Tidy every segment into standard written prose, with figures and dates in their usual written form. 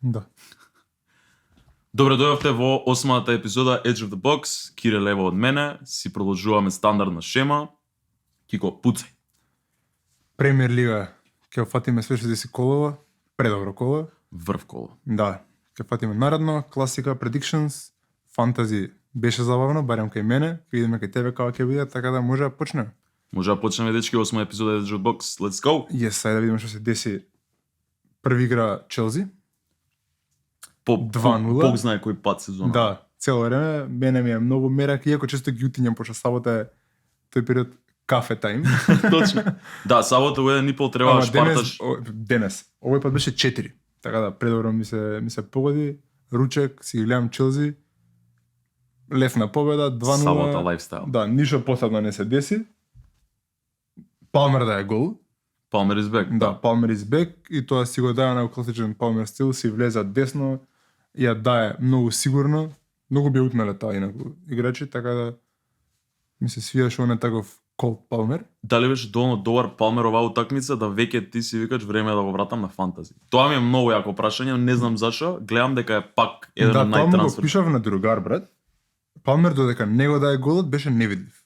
Да. Добре дојавте во 8-та епизода Edge of the Box. Кире лево од мене, си продолжуваме стандардна шема. Кико, пуцај. Премиер лига, ќе фатиме све што си колова, предобро коло. Врв коло. Да, ќе фатиме наредно, класика, predictions, фантази беше забавно, барем кај мене, видиме кај тебе како ќе биде, така да може да почнеме. Може да почнеме, дечки, 8-та епизода Edge of the Box. Let's go! Yes, ајде да видиме што се деси. Први игра Челси. 2:0. Бог знае кој пат сезона. Да, цело време, мене ми е многу мерак, иако често ги утињам, пошто сабота е тој период кафе тајм. Точно. Да, сабота во 1:30 треба да шпарташ. Денес, овој пат беше 4. Така да, предобро ми се погоди, ручек, си гледам Челси, лесна победа, 2:0. Сабота лайфстайл. Да, ништо посебно не се деси. Палмер да е гол. Палмер is back. Да, Палмер is back и тоа си го дава на класичен Палмер стил, си влеза десно, ја дае многу сигурно. Многу би утмеле таа инаку играчи, така да ми се свијаше он е таков Колт Палмер. Дали беше доволно добар Палмер оваа утакмица да веќе ти си викаш време да го вратам на фантази? Тоа ми е многу јако прашање, не знам зашо, гледам дека е пак еден да, од тоа му го најтрансфер. пишав на другар, брат. Палмер додека него дае голот беше невидлив.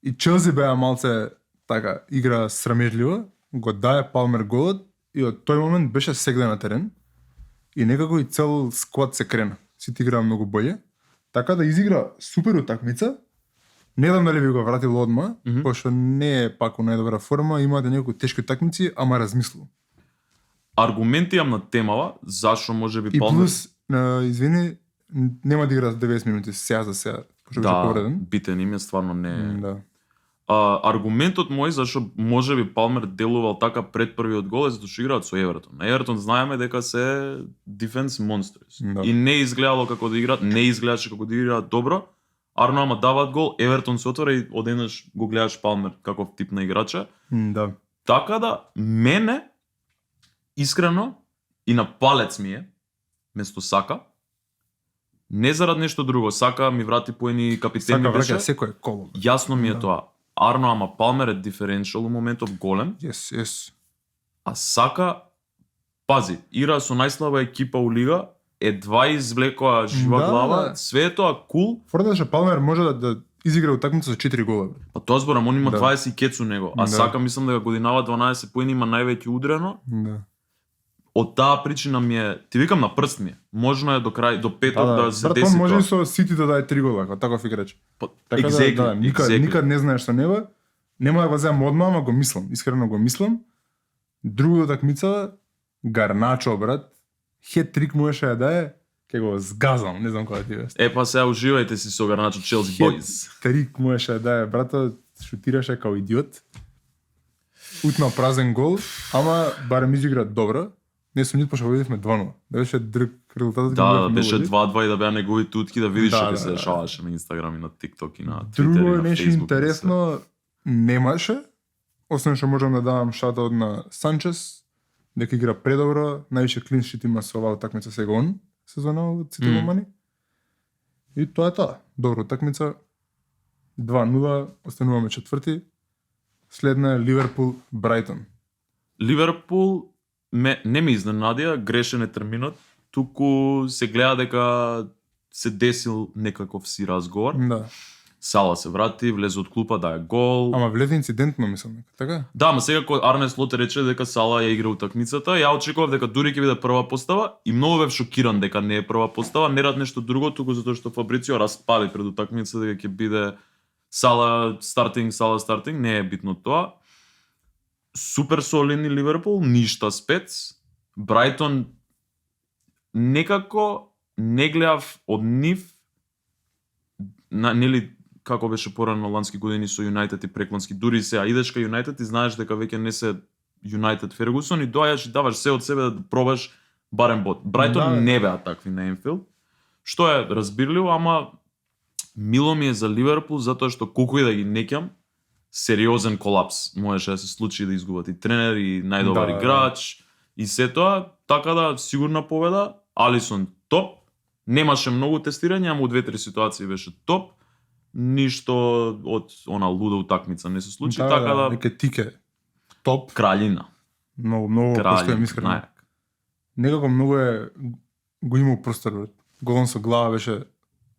И Челси беа малце така игра срамежливо, го дае Палмер голот и од тој момент беше сегде на терен и некако и цел сквад се крена. Сите играа многу боље. Така да изигра супер утакмица. Не знам дали би го вратил одма, пошто не е пак у најдобра форма, имате некои тешки утакмици, ама размислува. Аргументи имам на темава, зашо може би И Палмер... плюс, извини, нема да игра 90 минути сега за сега, пошто беше Да, повреден. битен им е стварно не... Да. Аргументот мој зашо може би Палмер делувал така пред првиот гол е затоа што играат со Евертон. На Евертон знаеме дека се defense monsters. Да. И не изгледало како да играат, не изгледаше како да играат добро. Арно ама даваат гол, Евертон се отвора и одеднаш го гледаш Палмер каков тип на играча. Да. Така да, мене, искрено, и на палец ми е, место Сака, не зарад нешто друго, Сака ми врати поени капитен ми Сака беше, враќа секој коло. јасно ми е Да. тоа. Арно, ама Палмер е диференцијал у моментов голем, Yes. а Сака, пази, игра со најслаба екипа у лига, едва извлекоа жива Да, глава, да. све е тоа кул, Фордата што Палмер може да изигра утакмица со 4 гола. Бе. па тоа зборам, он има Да. 20 кец у него, а Да. Сака мислам дека годинава 12 поени има највеќе удрено. Да. Од таа причина ми е, ти викам на прст ми е. Можно е до крај, до петок да се Брат, деси он може тоа. и со Сити да даде 3 гола, како таков играч. Така Exactly, да, никад не знаеш со него. Нема да го земам одма, ама го мислам, искрено го мислам. Друга такмица Гарначо, брат. Хет-трик можеше да даде, ќе го згазам, не знам кога ти вест. Па сега уживајте си со Гарначо Челси Boys. Хет-трик можеше да даде, брато, шутираше као идиот. Утна празен гол, ама барем изигра добро. Не сум нит пошто видевме 2:0. Да беше дрг резултатот. Да, беше 2:2 и да беа неговите утки да видиш Да, што да, се да. дешаваше на Инстаграм и на ТикТок и на Твитер Друго и на нешто Фейсбук. интересно немаше, освен што можам да давам шаут на Санчес, дека игра предобро, највише клиншит има со оваа утакмица сега он, сезона од сите голмани. И тоа е тоа. Добро утакмица. 2:0, остануваме четврти. Следна е Ливерпул Брайтон. Ливерпул не ме изненадија, грешен е терминот, туку се гледа дека се десил некаков си разговор. Да. Сала се врати, влезе од клупа, дае гол. Ама влезе инцидентно, мислам, дека така? Да, ама сега кога Арне Слот рече дека Сала ја игра утакмицата, ја очекував дека дури ќе биде прва постава и многу бев шокиран дека не е прва постава, не рад нешто друго, туку затоа што Фабрицио распали пред утакмицата дека ќе биде Сала стартинг, не е битно тоа. Супер солидни Ливерпул, ништа спец. Брайтон некако не гледав од нив нели како беше порано лански години со Юнајтед и преклански, дури сега идеш кај Юнајтед и знаеш дека веќе не се Юнајтед Фергусон и доаѓаш и даваш се од себе да пробаш барем бод. Брайтон Да. не беа такви на Енфилд, што е разбирливо, ама мило ми е за Ливерпул затоа што колку и да ги неќам, сериозен колапс можеше да се случи да изгубат и тренер и најдобар Да, играч и се тоа, така да сигурна победа, Алисон топ, немаше многу тестирање, ама у 2-3 ситуации беше топ. Ништо од она луда утакмица не се случи, така да Веќе тике топ, краљина. многу постојам искрено. најак. некако многу го имал простор, брат. Голон со глава беше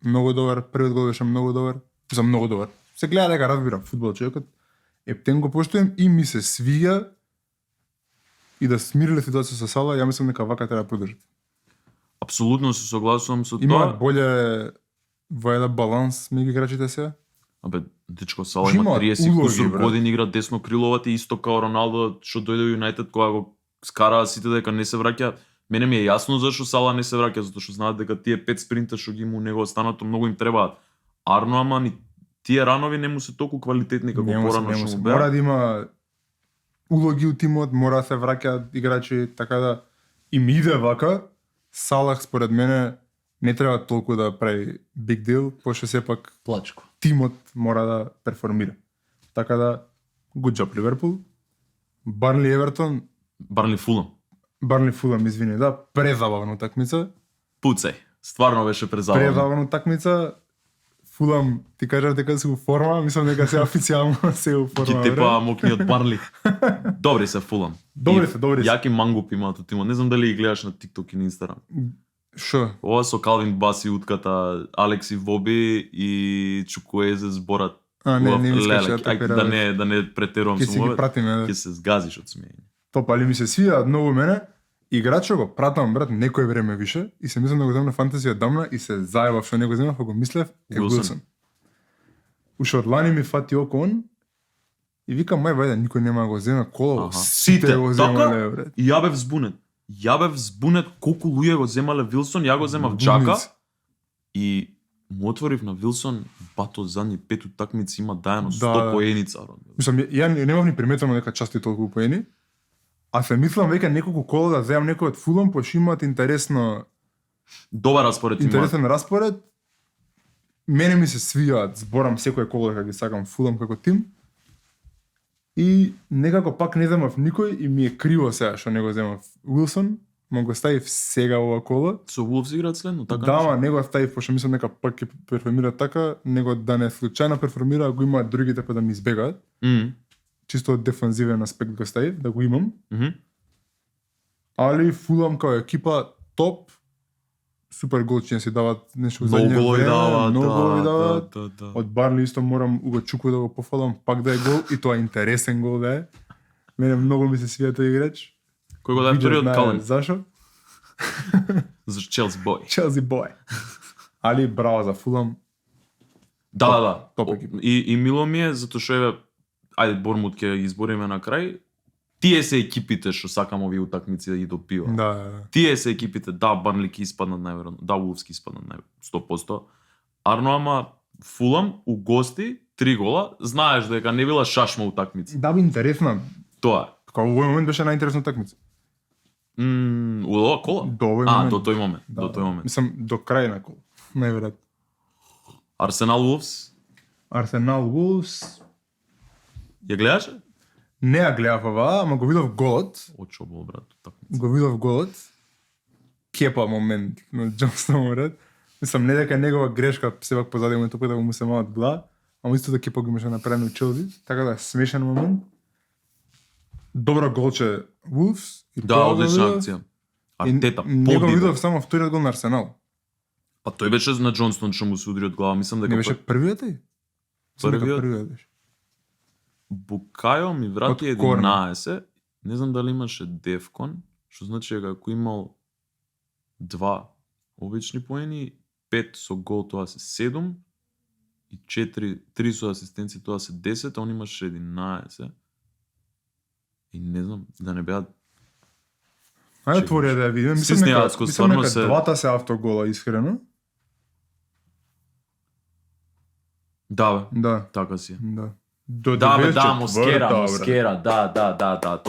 многу добар, првиот гол беше многу добар, за многу добар. Се гледа дека разбира фудбал човекот. Ептен го поштојам и ми се свиѓа и да смириле ситуација со Сала, ја мислам дека вака треба да продолжат. Апсолутно се согласувам со Има тоа. боле во еден баланс меѓу играчите сега. Абе, дечко Сала Има има 30 улоги, кусур брат. години игра десно криловати, исто као Роналдо што дојде во Юнајтед кога го скараа сите дека не се враќа. Мене ми е јасно зашто Сала не се враќа, затоа што знаат дека тие 5 спринта што ги има у него останато многу им требаат. Арно ама ни тие ранови не му се толку квалитетни како порано што му беа. Мора да има улоги у тимот, мора да се враќаат играчи, така да им иде вака. Салах според мене не треба толку да прави big deal, пошто сепак Плачко. тимот мора да перформира. Така да good job Ливерпул. Барнли Евертон, Барнли Фулам. Барнли Фулам, извини, да, презабавна утакмица. Пуцај. Стварно беше презабавно. Презабавна утакмица. Фулам, ти кажав дека се у форма, мислам дека се официјално се у форма. Ки бре. тепа мокни од Барнли. Добри се Фулам. Добри И се, добри се. Јаки мангуп имаат од тимот. Не знам дали ги гледаш на TikTok и на Instagram. Шо? Ова со Калвин Баси утката, Алекси Воби и Чукуезе зборат. А, не, не ми Леле, искаш ја така да не претерувам Ке со си ги ова. пратиме, да. Ќе се згазиш од смеење. Топа, али ми се свија многу мене. Играчот го пратам, брат, некој време више и се мислам да го земам на фантазија дамна и се заебав што не го земав, а го мислев е Уилсон. Уилсон. Уште од лани ми фати око он и викам мај вајде никој нема да го земе коло. Аха. Сите го Така? земале, брат. И ја бев збунет. Ја бев збунет колку луѓе го земале Вилсон, ја го земав Джака Бумниц. и му отворив на Вилсон, бато задни 5 утакмици има дајано 100 Да, да. поеница. Мислам, ја немав ни приметено дека части толку поени. А се мислам веќе неколку кола да земам некој од Фулам, пошто имаат Добар распоред има. интересен распоред. Мене ми се свијаат, зборам секој коло дека ги сакам Фулам како тим. И некако пак не земав никој и ми е криво сега што не го земав Уилсон, ма го ставив сега ова кола. Со Вулфс играат следно, така? Да, нешто? ма не го ставив, пошто мислам дека пак ќе перформира така, него да не случајно перформира, а го имаат другите па да ми избегаат. Мгм. Чисто од дефанзивен аспект го ставив, да го имам. Мгм. Али Фулам као екипа топ, супер голчиња си дават нешто Многу задње голови време, даваат, многу голови даваат. да. Од Барли исто морам Уго Чуку да го пофалам, пак да е гол и тоа е интересен гол да е. Мене многу ми се свија тој играч. Кој го даде Видов вториот знае Кален? Зашо? За Челси бој. Челси бој. Али браво за Фулам. Да. топ О, екипа. И мило ми е затоа што еве ајде Бормут ќе ги избориме на крај. Тие се екипите што сакам овие утакмици да ги допивам. Да. Тие се екипите, да, Барнли ќе испаднат најверојатно, да, Вулфс ќе испаднат 100%. Арно ама Фулам у гости 3 гола, знаеш дека не била шашма утакмица. Да би интересна. Тоа е. Као овој момент беше најинтересна такмица. У ова кола? До овој А, момент. до тој момент, Да, до тој момент. Мислам до крај на кол. Најверојатно. Арсенал Вулфс, Арсенал Wolves ја гледаше? не ја гледав ова, ама го видов голот. Очо бол брат, утакмица. Го видов голот. Кепа момент на Џон Сноу, брат. Мислам не дека негова грешка сепак позади му топка да му се малат гла, ама исто да кепа го имаше направено Челси, така да е смешен момент. Добро голче Wolves. И Да, тоа го одлична видов. акција. И Артета, не го подбива. видов само вториот гол на Арсенал. А тој беше на Џонстон што му се удри од глава, мислам дека Не беше првиот и? Првиот? Првиот беше. Букајо ми врати Од корнер. 11. Не знам дали имаше Дефкон, што значи дека ако имал 2 обични поени, 5 со гол тоа се 7 и 3 со асистенци тоа се 10, а он имаше 11. И не знам, да не беа Ајде Чекаш. отвори да ја видиме. Мислам Стиснеацко, мислам стварно дека се- двата се автогола искрено. Да, бе, Да, така си. е. да. До Да, бе, да, 94-та, Москера, брат. Москера, да,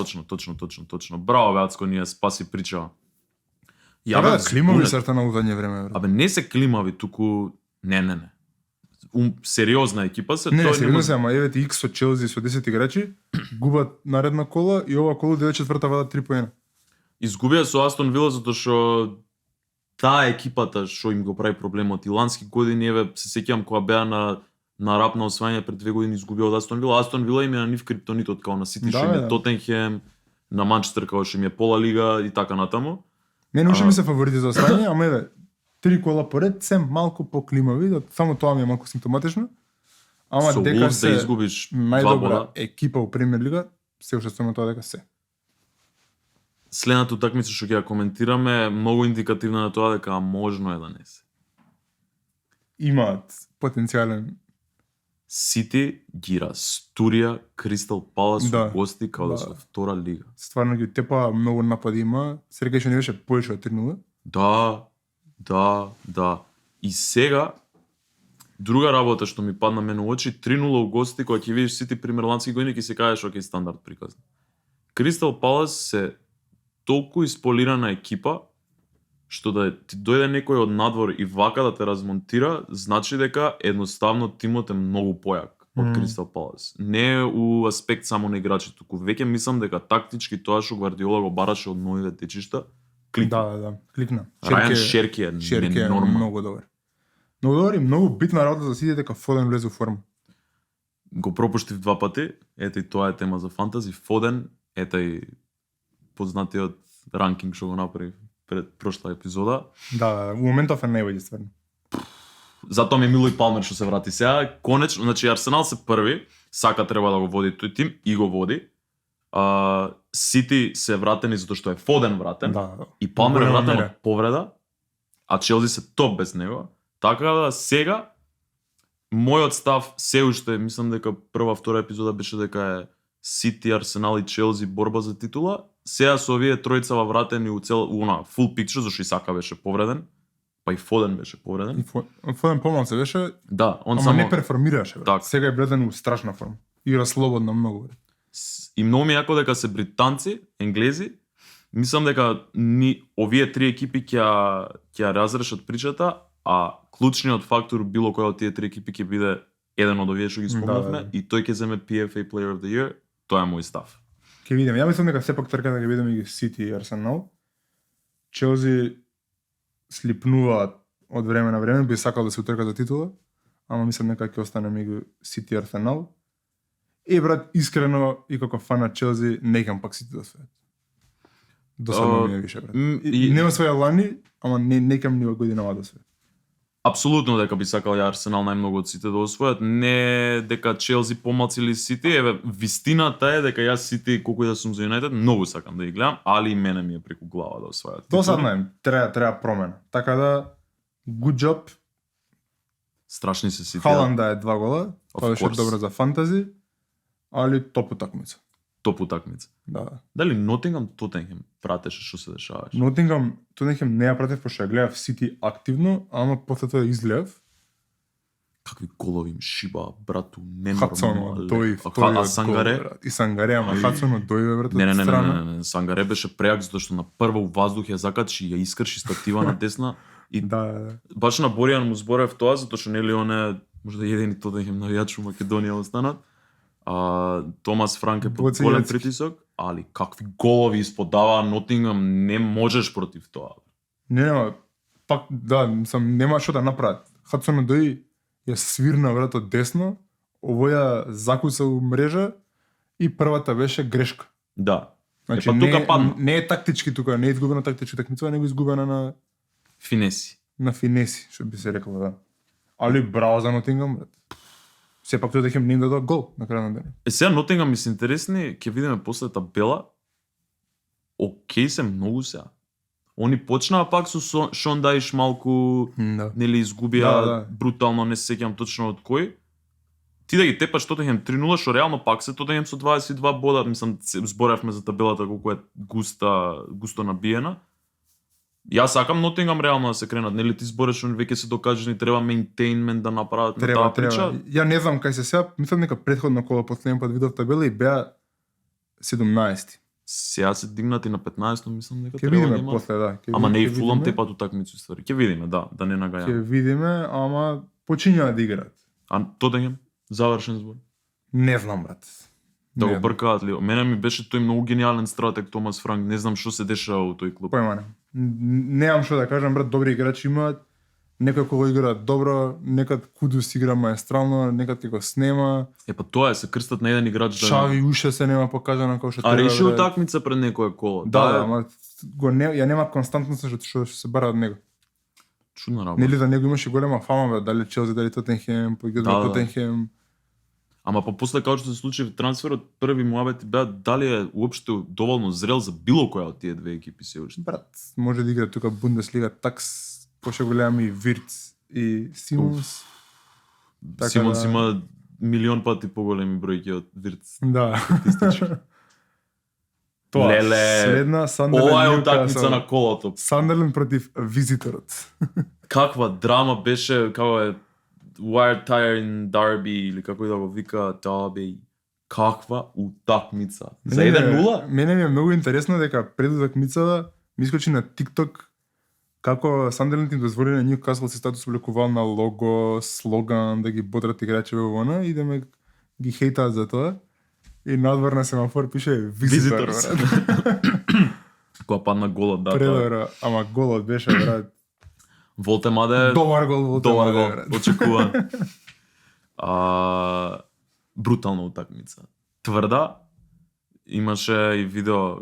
точно. Браво, Беацко, ние спаси причава. Ја бев бе, климови збунет. сарта на удање време, брат. Абе, не се климави, туку... Не. Сериозна екипа се, Не, тој сериозно може- се, ама еве ти X со Челси со 10 играчи, губат наредна кола и ова кола 94-та вадат 3 поена. Изгубија со Астон Вила затоа што таа екипата што им го прави проблемот. И лански години, еве, се сеќавам кога беа на рап на освајање пред 2 години изгубија од Астон Вила. Астон Вила им е на нив криптонитот као на Сити, Да, што им бе, е да. Тотенхем, на Манчестер као што им е пола лига и така натаму. Мене уште ми се фаворити за освајање, ама еве 3 кола поред се малку поклимави, само тоа ми е малку симптоматично. Ама Со дека Wolves се да изгубиш 2 најдобра бода. екипа у премиер лига, се уште стојам на тоа дека се. Следната утакмица што ќе ја коментираме е многу индикативна на тоа дека можно е да не се. Имаат потенцијален. Сити ги растурија Кристал Палас Да, у гости као да да. се во втора лига. Стварно ги тепа многу напади има. Среќа што не беше повеќе од 3-0. Да. И сега друга работа што ми падна мене у очи, 3-0 у гости, кога ќе видиш Сити примерландски години, ќе се кажеш окей, стандард приказна. Кристал Палас се толку исполирана екипа што да ти дојде некој од надвор и вака да те размонтира, значи дека едноставно тимот е многу појак од Кристал Палас. Не е у аспект само на играчи, туку веќе мислам дека тактички тоа што Гвардиола го бараше од новите течишта, кликна. Да, кликна. Рајан Шерки е ненормален. Многу добар. Многу добар и многу битна работа за Сити дека Фоден влезе во форма. Го пропуштив 2 пати, ете и тоа е тема за фантази. Фоден, ете и познатиот ранкинг што го направи пред прошла епизода. Да, у моментов е најбољи стварно. Затоа ми е мило и Палмер што се врати сега. Конечно, значи Арсенал се први, Сака треба да го води тој тим и го води. Сити се вратени затоа што е Фоден вратен. Да. И Палмер е Голема вратен мера. од повреда, а Челси се топ без него. Така да сега мојот став се уште мислам дека прва втора епизода беше дека е Сити, Арсенал и Челси борба за титула. Сега со овие тројца вратени у цел она фул пикчер, зашто и Сака беше повреден, па и Фоден беше повреден. И Фоден помалку беше, Да, он ама само не перформираше, брат. Так. Сега е влезен у страшна форма. Игра слободно многу, брат. И многу ми е јако дека се британци, енглези. Мислам дека овие три екипи ќе ја разрешат причата, а клучниот фактор било која од тие три екипи ќе биде еден од овие што ги спомнавме Да. и тој ќе земе PFA Player of the Year. Тоа е мој став. Ќе видиме. Ја мислам дека сепак трката ќе видиме ги Сити и Арсенал. Челси слипнуваат од време на време, би сакал да се утрка за титула, ама мислам дека ќе остане меѓу Сити и Арсенал. И брат, искрено и како фан на Челси, не икам пак Сити да освојат. Досадно ми е више, брат. И Не освоја лани, ама не икам ни во годинава да освојат. апсолутно дека би сакал ја Арсенал најмногу од Сити да освојат, не дека Челси помалци или Сити, еве вистината е дека јас Сити колку и да сум за Юнайтед, многу сакам да ги гледам, али и мене ми е преку глава да освојат. Досадно е, треба промена. Така да, good job. Страшни се Сити. Халанд да е 2 гола, Of тоа беше course. добро за фантази, али топ утакмица. Топ утакмица. Да. Дали Нотингам Тотенхем пратеше што се дешаваше? Нотингам, Тотенхем не ја пратев пошто ја гледав Сити активно, ама после тоа изгледав. Какви голови им шиба, брату, Хацоно, ненормално. тој А вториот Сангаре? гол, брат. И Сангаре, ама Хацоно дојде брат од Не, страна. не, Сангаре беше преак затоа што на прво у воздух ја закачи, ја искрши статива на десна и Да. баш на Боријан му зборев тоа затоа што нели он е можда едини Тотенхем навијач во Македонија останат. Томас Франк е под Боци голем Јацки. притисок, али какви голови исподава Нотингам, не можеш против тоа. Не, пак да, нема што да направат. Хацоно дој ја свирна брат од десно, овоја закуца у мрежа и првата беше грешка. Да. Значи, па тука падна. не е тактички тука, не е изгубена тактички такмица, него изгубена Финеси. на финеси, што би се рекло, да. Али браво за Нотингам, брат. Сепак тој дека им не им дадоа гол на крај на денот. Сега Нотингам ми се интересни, ќе видиме после табела. Океј се многу сега. Они почнаа пак со Шон Даиш малку Да. нели изгубија Да. брутално, не се сеќам точно од кој. Ти да ги тепаш Тотенхем 3-0, што реално пак се Тотенхем со 22 бода, мислам зборевме за табелата колку е густо набиена. Јас сакам Нотингам реално да се кренат, нели ти збореш он веќе се докажани треба мејнтејнмент да направат на таа прича. Ја не знам кај се сега, мислам дека претходно кола последен пат видов табела и беа 17. Сега се дигнати на 15, мислам дека Ќе треба да видиме има. после, да. Ама не и ќе Фулам видиме. тепат утакмици ствари. Ќе видиме, да не Ќе нагајаме. видиме, ама почињаа да играат. А Тотенхем завршен збор. Не знам, брат. Да Не го знам. бркаат ли? Мене ми беше тој многу гениален стратег Томас Франк. Не знам што се дешава во тој клуб. Појма немам. Немам што да кажам, брат, добри играчи имаат. Некој кога играат добро, некад Кудус игра маестрално, некад ќе го снема. Па тоа е, се крстат на еден играч да. Шави уште се нема покажано како што А треба. реши брат. утакмица пред некоја коло. Да, Таа е ама ја нема константност што се бара од него. Чудна работа. Нели да него имаше голема фама, бе, дали Челси, дали Тотенхем, па ги Да, да. Тотенхем. Ама па после како што се случи трансферот, први муабети беа дали е уопште доволно зрел за било која од тие две екипи се уште. Брат, може да игра тука Бундеслига такс, поше големи Вирц и Симонс. Така Симонс да- има милион пати поголеми бројки од Вирц. Да. Статистички. Тоа, Леле, следна Сандерленд Ова е Ньюкасл. утакмица на колото. Сандерленд против визиторот. Каква драма беше, како е Wire Tyre Derby или како и да го вика Derby. Каква утакмица. За 1-0? Мене ми е многу интересно дека пред утакмицата ми искочи на TikTok како Сандерленд им дозволи на Ньюкасл се статус облекувал на лого, слоган, да ги бодрат играчи во она и да ме ги хейтаат за тоа. И надвор на семафор пише визитор. Visitors. брат. Кога падна голот, да. тоа е. Предобро, ама голот беше, брат. Волтемаде Добар гол, Волтемаде, добар гол, брат. очекуван. Брутална утакмица. Тврда, имаше и видео,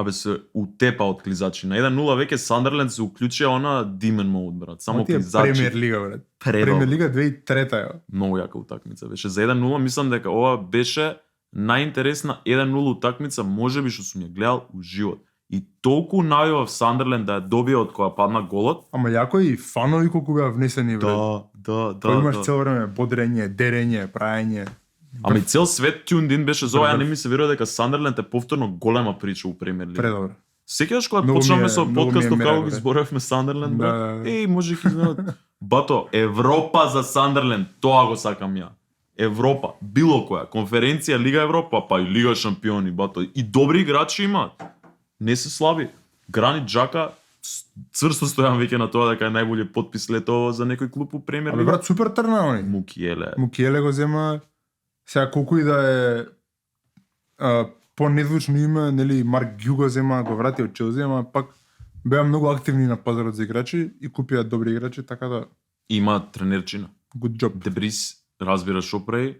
се утепа од клизачи. На 1-0 веќе Сандерленд се уклучија она Demon Mode, брат. Само Ама тие клизачи. Премиер лига, брат. Предобро. Премиер лига 2003 ја. Многу јака утакмица беше. За 1-0 мислам дека ова беше најинтересна 1-0 утакмица можеби што сум ја гледал у живот. И толку навивав Сандерленд да ја добие од кога падна голот. Ама јако и фанови колку беа внесени, брат. да, Кој имаш цело време бодрење, дерење, праење. Ами цел свет тюндин беше за ова, ја не ми се верува дека Сандерленд е повторно голема прича у Премиер лига. Предобро. Сеќаваш кога Многу ми почнавме е- со многу ми е подкастот мера, како ги брат. зборевме Сандерленд, Да, брат. да, да. Еј, може ги знаат. Бато, Европа за Сандерленд, тоа го сакам ја. Европа, било која, конференција Лига Европа, па и Лига Шампиони, бато. И добри играчи имаат. Не се слаби. Гранит Джака, цврсто стојам веќе на тоа дека е најбољи потпис лето за некој клуб у Премиер Абе лига. брат, супер трна они. Мукиеле. Мукиеле го зема. Сега колку и да е понезвучно име, нели Марк Гю го зема, го врати од Челси, ама пак беа многу активни на пазарот за играчи и купија добри играчи, така да Има тренерчина. good job. Дебрис разбира шо прави.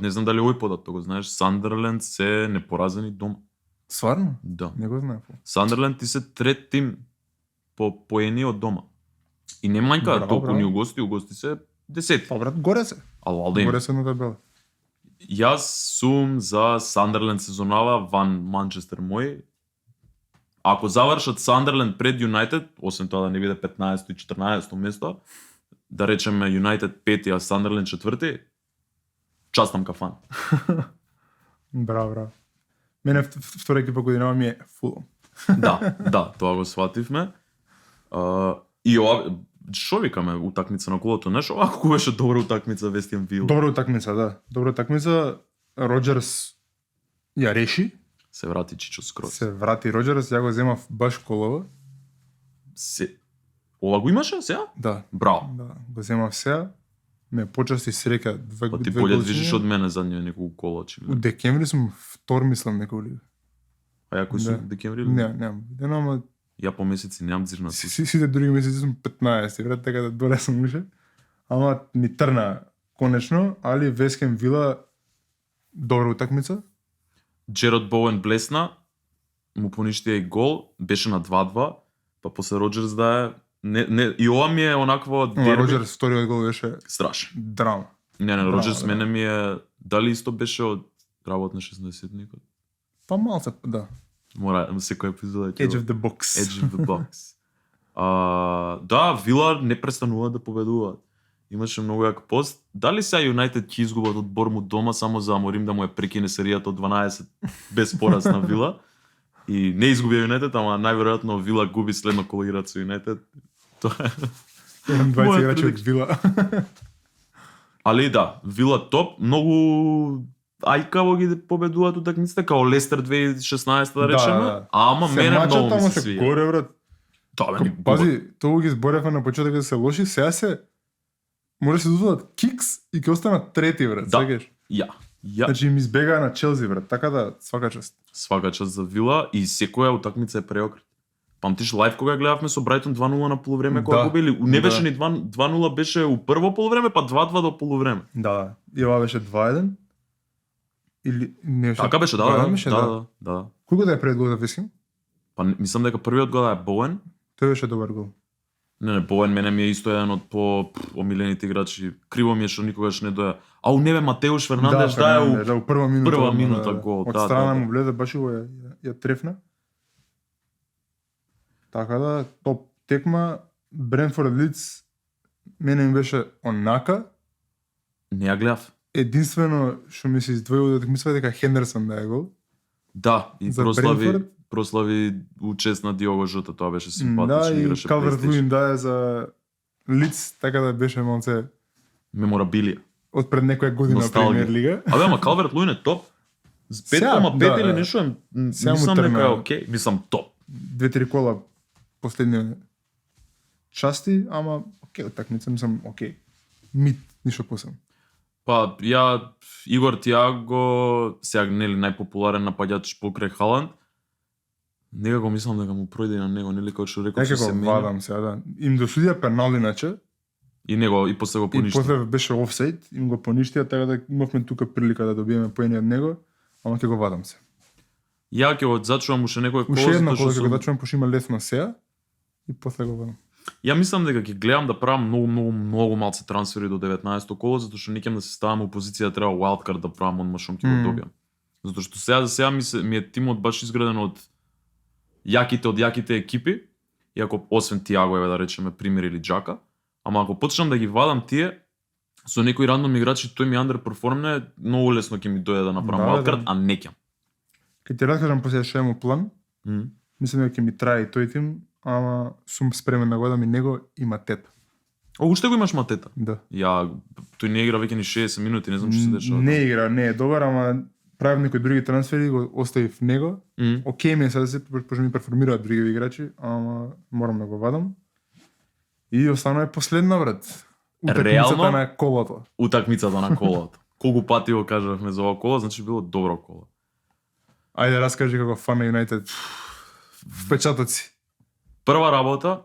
Не знам дали овој податок го знаеш, Сандерленд се непоразени дома. Сварно? Да. Не го знаев. Сандерленд ти се трет тим по поени од дома. И не мањка Браво, толку браво. ни угости се 10. Па брат, горе се. Ало, алде Горе се на табела. Јас сум за Сандерленд сезонава ван Манчестер мој. Ако завршат Сандерленд пред Юнайтед, освен тоа да не биде 15 и 14 место, да речеме Юнайтед 5 а Сандерленд 4, частам кафан. Браво, браво. Мене втора екипа годинава ми е Фулам. Да, тоа го свативме. И ова, шо викаме, утакмица на колото, знаеш, ова колку беше добра утакмица Вестиен Вил. Добра утакмица, да. Добра утакмица. Роџерс ја реши. Се врати Чичо скроз. Се врати Роџерс, ја го земав баш колова. Ова го имаше сега? Да. Браво. Да, го земав сега. Ме почасти среќа две Па ти две болje години. движиш од мене задниот неколку кола, У очигледно. декември сум втор мислам некој лига. А ја кој Да. сум декември? или? Немам видено, ама Ја по месеци немам дзирна. сите други месеци сум 15, брат, така да доле сум уше. Ама ми трна конечно, али Вескем Вила добра утакмица. Джерод Боуен блесна, му поништи и гол, беше на 2-2, па после Роџерс да е не и ова ми е онакво Ама дерби Роџерс вториот гол беше страшен. драма. Не, Браво, Роџерс да. мене ми е дали исто беше од работ на 60-никот. Па малце, да. Мора секој епизода ќе Edge го- of the box. Edge of the box. Да, Вила не престанува да победуваат. Имаше многу јак пост. Дали сега Юнайтед ќе изгубат од Бормут дома само за Аморим да му е прекине серијата од 12 без пораз на Вила? И не изгубија Юнайтед, ама најверојатно Вила губи следно кога играат со Юнайтед. Тоа е. Имам 20 Моја играчи од предик- Вила. Али да, Вила топ, многу ајкаво ги победуваат утакмиците, као Лестер 2016 да Да, речеме, да. ама мене многу ми тамо се се свија. горе, брат. Тоа бе, Пази, тоа ги зборевме на почеток да се лоши, сега се може да се дозволат кикс и ќе останат трети, брат, Да. сегаш. Ја. Значи им избегаа на Челси, брат, така да свака чест. Свака част за Вила и секоја утакмица е преокрет. Памтиш лайв кога гледавме со Брајтон 2-0 на полувреме кога Да. губили? Не беше Да. ни 2-0 беше у прво полувреме, па 2-2 до полувреме. Да, и ова беше 2-1. Или не беше. Така беше, да, беше, да. Колку да е пред гол да висим? Па мислам дека првиот гол е Боуен. Тој беше добар гол. Не, Боуен мене ми е исто еден од омилените играчи. Криво ми е што никогаш не доја. Ау, не бе, Матеуш Фернандеш да, у прва минута. прва минута гол. Од страна му влезе, баш го ја трефна. Така да, топ текма, Брентфорд Лидс, мене ми беше онака. Не ја гледав. Единствено што ми се издвои од мисла дека Хендерсон да е гол. Да, и За Брентфорд? прослави у чест на Диого Жота, тоа беше симпатично, Да, и играше Калверт престиж. Луин да е за Лидс, така да беше малце Меморабилија. од пред некоја година Носталгија. Премиер лига. Абе, ама Калверт Луин е топ. С 5,5 да, или да. нешто е, Сега му мислам дека е тргна. окей, мислам топ. 2-3 кола последни части, ама окей, утакмица мислам окей. Мит, ништо посебно. Па ја Игор Тиаго, сега нели најпопуларен напаѓач покрај Халанд. Некако мислам дека му пројде на него, нели како што реков Дека што се го менја. вадам сега, да. Им досудија пенал иначе, И него и после го и поништи. после беше офсайд, им го поништија, така да имавме тука прилика да добиеме поени од него, ама ќе го вадам се. Ја ќе го зачувам уште некој кол, Уште една затоа кола што ќе го сум... дачувам, пошто има лесно сеа, и после го вадам. Ја мислам дека ќе гледам да правам многу малце трансфери до 19-то коло, затоа што не ќе да се ставам у позиција да треба wildcard да правам одма што ќе го добиам. Затоа што сега за сега ми е тимот баш изграден од јаките екипи, иако освен Тиаго еве да речеме пример или Джака, ама ако почнам да ги вадам тие со некои рандом играчи, тој ми underperformне, многу лесно ќе ми дојде да направам Да, wildcard, да. а не ќе. Ке ти раскажам после што имам план, Мм. мислам дека ќе ми трае и тој тим, ама сум спремен да го дам и него и Матета. О, уште го имаш Матета. Да. Ја тој не игра веќе ни 60 минути, не знам што се дешава. Не игра, не е добар, ама правим некои други трансфери, го оставив него. Мм. Океј ми е сега да се, пошто ми перформираат други играчи, ама морам да го вадам. И останува е последна, брат. Реално? Утакмицата на колото. Утакмицата на колото. Колку пати го кажавме за ова коло, значи било добро коло. Ајде, раскажи како фан на Юнайтед. Впечатоци. Прва работа,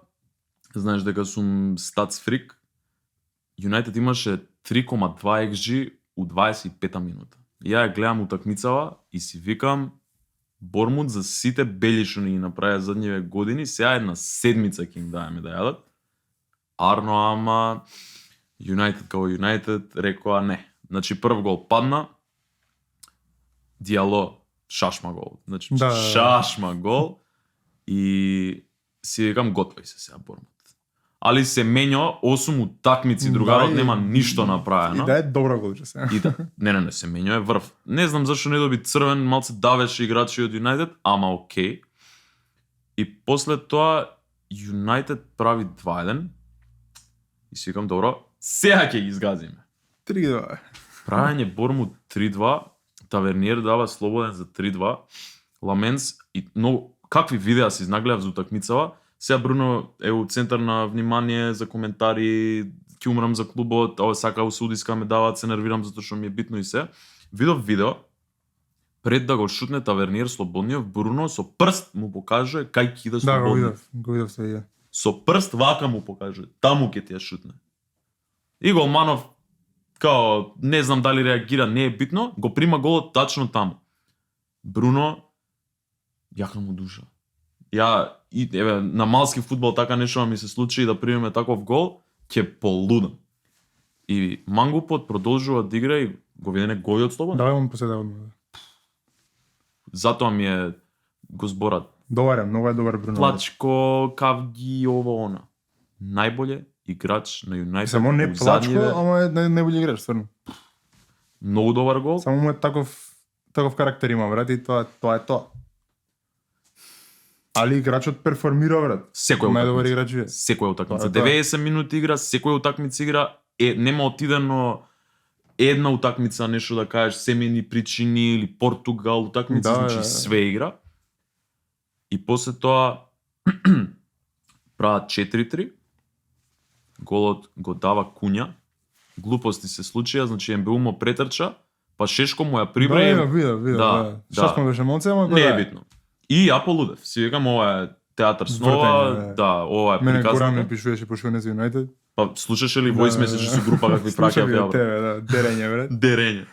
знаеш дека сум статс фрик. Юнайтед имаше 3,2 XG у 25-та минута. Ја ја гледам утакмицава и си викам Бормут за сите бели што ни ги направија задниве години, сега една седмица ќе им даеме да јадат. Арно, ама Юнайтед како Юнайтед рекоа не. Значи прв гол падна, Диало шашма гол. Значи Да. шашма гол и си викам готови се сега Бормут. Али се менја 8 утакмици, другарот Да, и- нема ништо направено. И да е добра голче се. И да, не, се менја е врв. Не знам зашто не доби црвен, малце давеше играчи од Юнайтед, ама окей. И после тоа Юнайтед прави 2-1. И си викам, добро, сега ќе ги изгазиме. 3-2. Правење Бормут 3-2, Таверниер дава слободен за 3-2, Ламенс и многу какви видеа си изнагледав за утакмицава. Сега Бруно е у центар на внимание за коментари, ќе умрам за клубот, ова сака у судиска ме даваат, се нервирам затоа што ми е битно и се. Видов видео, пред да го шутне Таверниер слободниот, Бруно со прст му покажува кај кида Да, слободниот. го видов се ја. Со прст вака му покажува, таму ќе ти ја шутне. И голманов, као, не знам дали реагира, не е битно, го прима голот тачно таму. Бруно, јака му душа. Ја, и, еве, на малски фудбал така нешто ми се случи и да примеме таков гол, ќе полудам. И Мангупот продолжува да игра и го видене гојот слободен. Да, имам поседа одма. Затоа ми е го зборат. Добар е, многу е добар Бруно. Плачко, Кавги, ово, она. Најболе играч на Юнайтед. Само не у плачко, задниве. ама е најбољи играч, стварно. Многу добар гол. Само му е таков карактер има, брат, и тоа е тоа. Али играчот перформира, брат. Секој Најдобар утакмица. играч е. Секоја утакмица. Тоа е тоа. 90 минути игра, секоја утакмица игра, нема отидено една утакмица нешто да кажеш семени причини или Португал утакмица, Да, значи да, да. све игра. И после тоа прават 4-3. Голот го дава Куња. Глупости се случија, значи МБУ му претрча, па Шешко му ја прибра и Да, видов, Да, да. да. Шашма беше малце, ама не е битно. И ја полудев. Си викам ова е театар снова, Вртење, да, ова е Мене Горан приказната. ми пишуваше пошто не за Юнайтед. Па слушаше ли voice message со група какви праќа Слушав и од ја? тебе, да, дерење, брат. Дерење.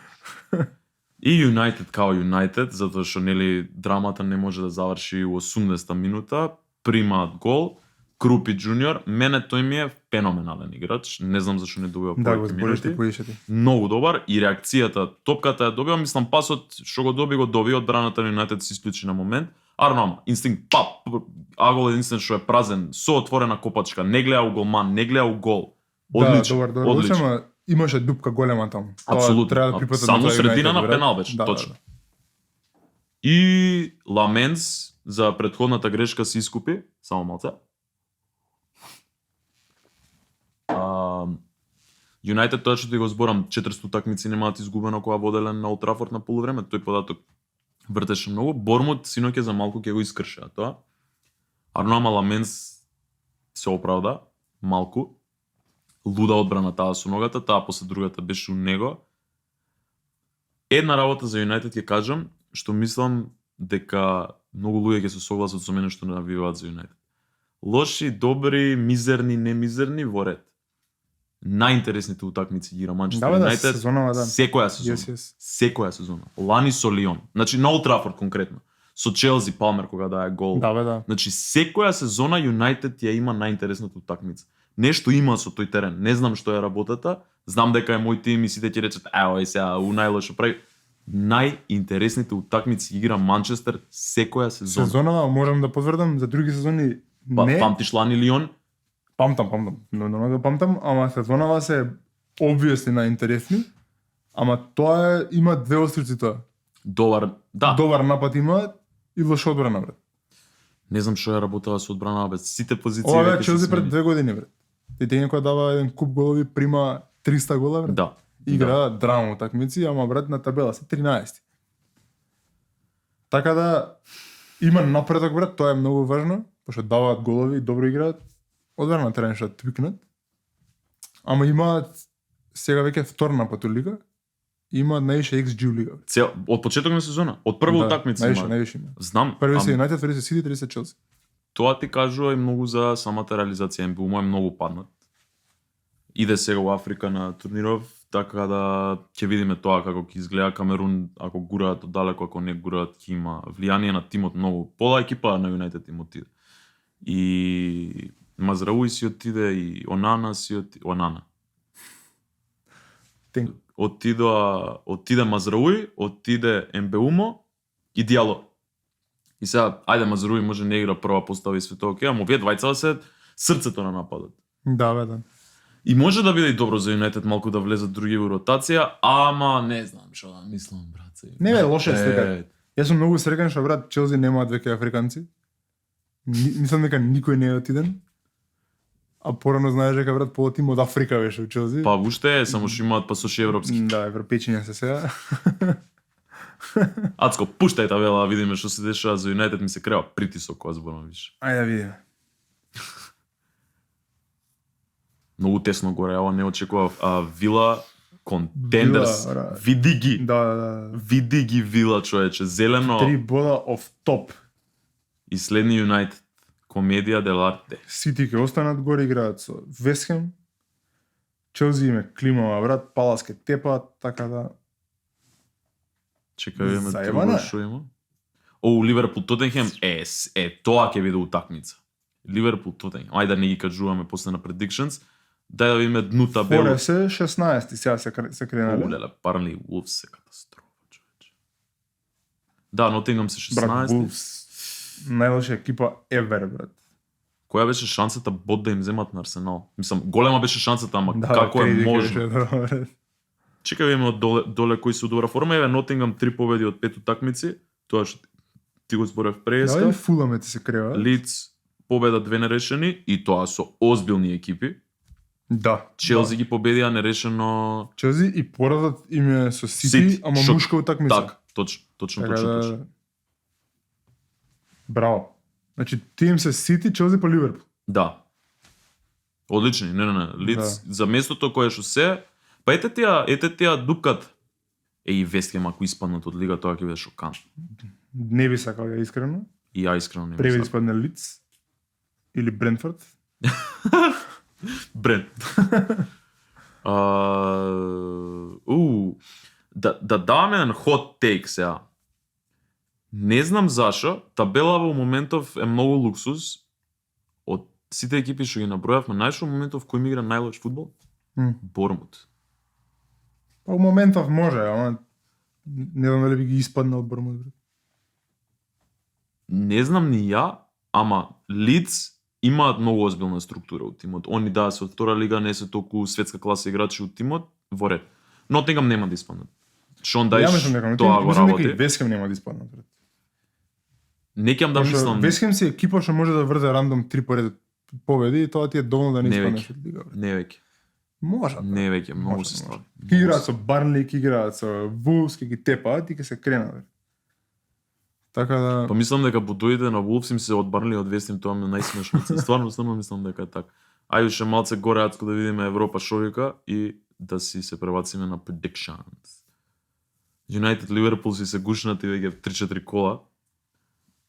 И United као United, затоа што нели драмата не може да заврши у 80-та минута, примаат гол, Крупи Джуниор, мене тој ми е феноменален играч, не знам зашто не добива Да, го повеќе збориш ти минути. поише ти. Многу добар и реакцијата, топката ја добива, мислам пасот што го доби одбраната на Юнайтед се исклучи на момент. Арно, инстинкт, пап, агол единствен што е празен, со отворена копачка, не гледа у голман, не гледа у гол. Одлично, Да, добар, одлично. ама имаше дупка голема таму. Тоа Апсолутно. треба да припатат Само на тоа средина United, на брат. пенал беше, Да, точно. да. И Ламенс за претходната грешка се искупи, само малце. Юнайтед тоа што ти го зборам, 400 такмици немаат изгубено кога воделен на Олд Трафорд на полувреме, тој податок вртеше многу. Бормут синоќе за малку ќе го искршеа тоа. Арно Ламенс се оправда малку. Луда одбрана таа со ногата, таа после другата беше у него. Една работа за Юнайтед ќе кажам, што мислам дека многу луѓе ќе се согласат со мене што навиваат за Юнайтед. Лоши, добри, мизерни, немизерни во ред. Најинтересните утакмици ги игра Манчестер Да, Юнайтед. сезонава, да. Секоја сезона. Yes. Секоја сезона. Лани со Лион. Значи на Олд Трафорд конкретно. Со Челси Палмер кога дае гол. Да, да. Значи секоја сезона Юнайтед ја има најинтересната утакмица. Нешто има со тој терен. Не знам што е работата. Знам дека е мој тим и сите ќе речат, ој сега у најлошо прави. Најинтересните утакмици игра Манчестер секоја сезона. Сезонава можам да потврдам, за други сезони Па, не. памтиш Лани Лион? Памтам. Но го памтам, ама сезонава се obviously најинтересни. Ама тоа има две острици тоа. Добар, да. Добар напад има и лоша одбрана, брат. Не знам што е работава со одбрана без сите позиции. Ова веќе бе се Челси пред смени. 2 години, брат. И тегне кој дава еден куп голови, прима 300 гола, брат. Да. Игра драма такмици, ама брат на табела се 13. Така да има напредок, брат, тоа е многу важно, пошто даваат голови, добро играат. Одбрана на терен што твикнат. Ама имаат сега веќе втор напад у лига. Имаат највише XG у лига. Од почеток на сезона, од прва утакмица има. Највише има. Знам, Први ам, се Юнайтед, втори се Сити, трети се Челси. тоа ти кажува и многу за самата реализација. МБУ е многу паднат. Иде сега у Африка на турниров, така да ќе видиме тоа како ќе изгледа Камерун, ако гураат оддалеку, ако не гураат, ќе има влијание на тимот многу. Пола екипа на Юнайтед им отиде. И Мазрауи си отиде, и Онана си отиде. Онана. Отиде Мазрауи, отиде МБУМО и Диало. И сега, ајде Мазрауи може не игра прва постава и све тоа, окей, ама овие двајца се срцето на нападот. Да, бе, да. И може да биде и добро за Юнайтед малку да влезат други во ротација, ама не знам што да мислам, брат. Не бе, лоша е слика. Јас сум многу среќен што брат Челси немаат веќе африканци. Мислам дека никој не е отиден. А порано знаеш дека брат полот тим од Африка беше у Челси. Па уште е, само што имаат пасоши европски. Да, европејчиња се сега. Ацко, пуштај табела, видиме што се дешава за Юнайтед, ми се крева притисок кога зборам више. Ајде да видиме. Многу тесно горе, ова не очекував. Вила Контендерс, Вила, бра. види ги. Да. Види ги Вила, човече, зелено 3 бода оф топ. и следни Юнайтед. Комедија дел арте. Сити ќе останат горе, играат со Вестхем. Челси име климава, брат, Палас ке тепаат, така да. Чекај, имаме Заебано друго е. што има. Ливерпул Тотенхем тоа ќе биде утакмица. Ливерпул Тотенхем. Ајде да не ги кажуваме после на predictions. Дај да видиме дну табела. Форе се 16, сега се кренале. Олеле, Парнли Wolves се катастрофа, човече. Да, Нотингам се Брат, 16. Wolves. Најлоша екипа ever, брат. Која беше шансата бот да им земат на Арсенал? Мислам, голема беше шансата, ама Да, како е Криди можно? беше добро. Чекај видиме од доле кои се у добра форма. Еве Нотингам 3 победи од 5 утакмици. Тоа што ти го зборев Да, преска. и Фуламе ти се крева. Лиц победа 2 нерешени и тоа со озбилни екипи. Да. Челси ги победија нерешено. Челси и порадот им е со Сити, Сити, ама шок. мушка утакмица. Так, точно. Така Браво. Значи тим се Сити, Челси па Ливерпул. Да. Одлични, не. Лиц Да. за местото кое што се. Па ете тие дупкат. И Вестхем ако испаднат од лига, тоа ќе биде шокантно. Не би сакал ја искрено. И ја искрено не Превид мислам. испадне Лиц или Брентфорд. Брент. да даваме еден hot take сега. Не знам зашо, табелава во моментов е многу луксуз. Од сите екипи што ги набројавме, најшо моментов кој ми игра најлош фудбал? Бормут. Па во моментов може, ама не знам дали би ги испаднал Бормут. Не знам ни ја, ама Лидс имаат многу озбилна структура од тимот. Они се од втора лига, не се толку светска класа играчи од тимот, во ред. Нотингам нема да испаднат. Шон Дајш тоа го работи. Вескем нема да испаднат. Не ќе да мислам. Вескем си екипа што може да врзе рандом 3 поред победи и тоа ти е доволно да не испаднеш од лига. Не веќе. Може. Не веќе, многу се ствари. Ки играат со Барнли, ки играат со Вулфс, ки ги тепаат и ке се кренат. Така да... Па мислам дека будоите на Вулфс им се одбарнали од Вестим, тоа ми е најсмешно. Стварно мислам дека е така. Ајде ше малце гореацко да видиме Европа шовика и да си се пребациме на predictions. United Liverpool си се гушнати веќе 3-4 кола.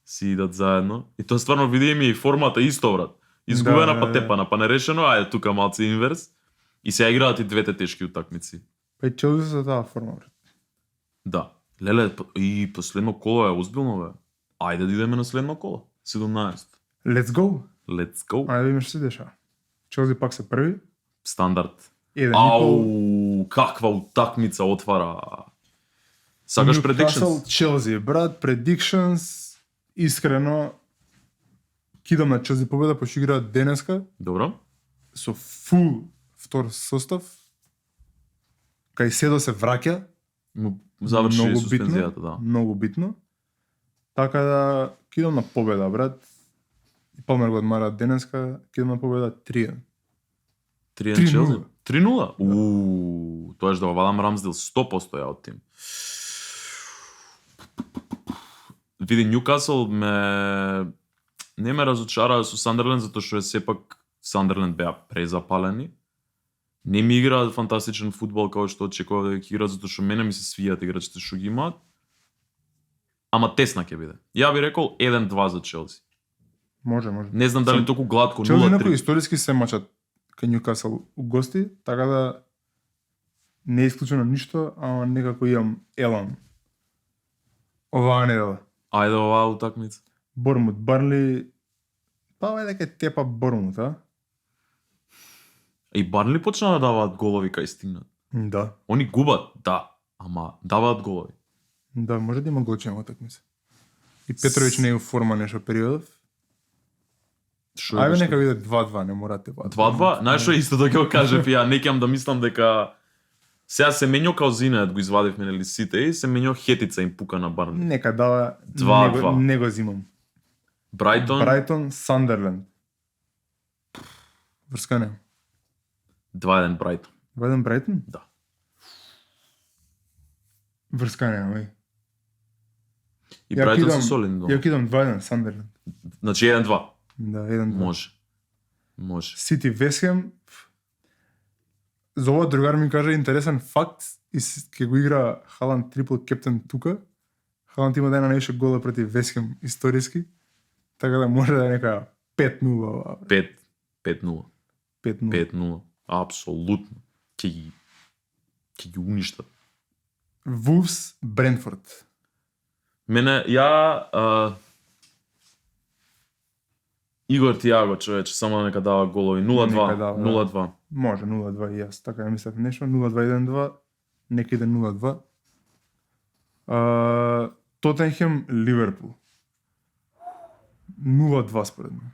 Си идат заедно. И тоа стварно видиме и формата исто брат. Изгубена па тепана, па нерешено, ајде тука малце инверс. И се играат и двете тешки утакмици. Па и Челси за таа форма брат. Да. Леле, и последно коло е озбилно, бе. Ајде да идеме на следно коло. 17. Let's go. Let's go. Ајде видиме што се деша. Челси пак се први. Стандард. 1-1. Ау, каква утакмица отвара. Сакаш predictions? Челси, брат, predictions. Искрено, кидам на Челси победа, пошто играат денеска. Добро. Со фул втор состав. Кај Седо се враќа. Заврши суспензијата, да. Многу битно. Така да, кидам на победа, брат. И Палмер го одмара денеска, кидам на победа 3-1. 3-1 Челси? 3-0? Тоа е да вадам Рамсдел 100% ја од тим. Види, Ньюкасл не ме разочара со Сандерленд, затоа што е сепак Сандерленд беа презапалени. Не ми играат фантастичен фудбал како што очекував да ги играат, затоа што мене ми се свијат играчите што ги имаат. Ама тесна ќе биде. Ја би рекол 1-2 за Челси. Може. Не знам дали толку гладко 0-3. Челси некои историски се мачат кај Ньюкасл у гости, така да не е исклучено ништо, ама некако имам елан. Оваа недела. Ајде оваа утакмица. Бормут, Барнли, па дека тепа Бормут, а? И Барнли почна да даваат голови кај стигнат. Да. Они губат, да, ама даваат голови. Да, може да има голчема утакмица. И Петрович не е у форма нешто периодов. Ајде нека биде 2-2, не мора тепа. 2-2? Знаеш што исто да ќе го кажев ја, не ќе да мислам дека сега се мењо Калзинеат го извадивме нели сите и се мењо Хетица им пука на Барнли. Нека дава 2-2. Не го зимам. Брайтон, Сандерленд. Врска не. 2-1 Брайтон. 2-1 Брайтон? Да. Врска не, ај. И Брайтон се солидно. Ја кидам 2-1 Сандерленд. Значи 1-2. Да, 1-2. Може. Сити Весхем. За ова другар ми кажа интересен факт и ќе го игра Халанд трипл кептен тука. Халанд има да на највише гола против Весхем историски. Така да може да е нека 5-0. 5-0. 5-0. Апсолутно. Ќе ги уништат. Вулфс Брентфорд. Мене Игор Тиаго, човече, само нека дава голови. 0-2. 0-2. Може 0-2 и јас. Така ја мислев нешто. 0-2-1-2. Нека иде 0-2. Тотенхем Ливерпул. 0-2 според мене.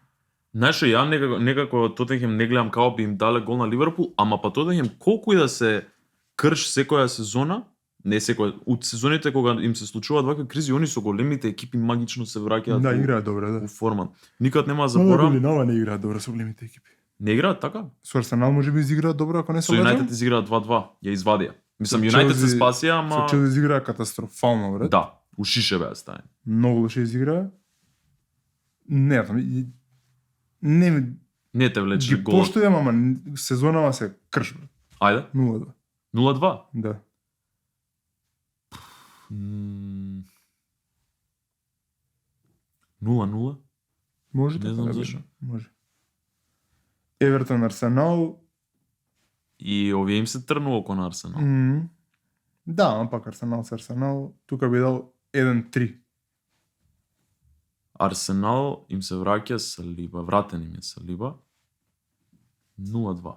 Знаеш, ја некако Тотенхем не гледам како би им дале гол на Ливерпул, ама па Тотенхем колку и да се крш секоја сезона, не секоја, од сезоните кога им се случуваат вакви кризи, они со големите екипи магично се враќаат. Да, играат добро, да. У форма. Никад нема да заборам. Нова не играат добро со големите екипи. Не играат така? Со Арсенал можеби изиграат добро, ако не со Юнайтед изиграат 2-2. Ја извадија. Мислам Юнайтед се спасија, ама со Челси изиграа катастрофално, брат. Да, у шише беа стајани. Многу лошо изиграа. Не знам, не те влече ги гол. поштојам, ама сезонава се крш, брат. Ајде. 0-2. 0-2? Да. 0-0? Може Не знам зашо. Може. Евертон Арсенал. И овие им се трнува кон Арсенал. Да, ама пак Арсенал с Арсенал, тука би дал 1-3. Арсенал им се враќа Салиба, вратен им е Салиба. 0-2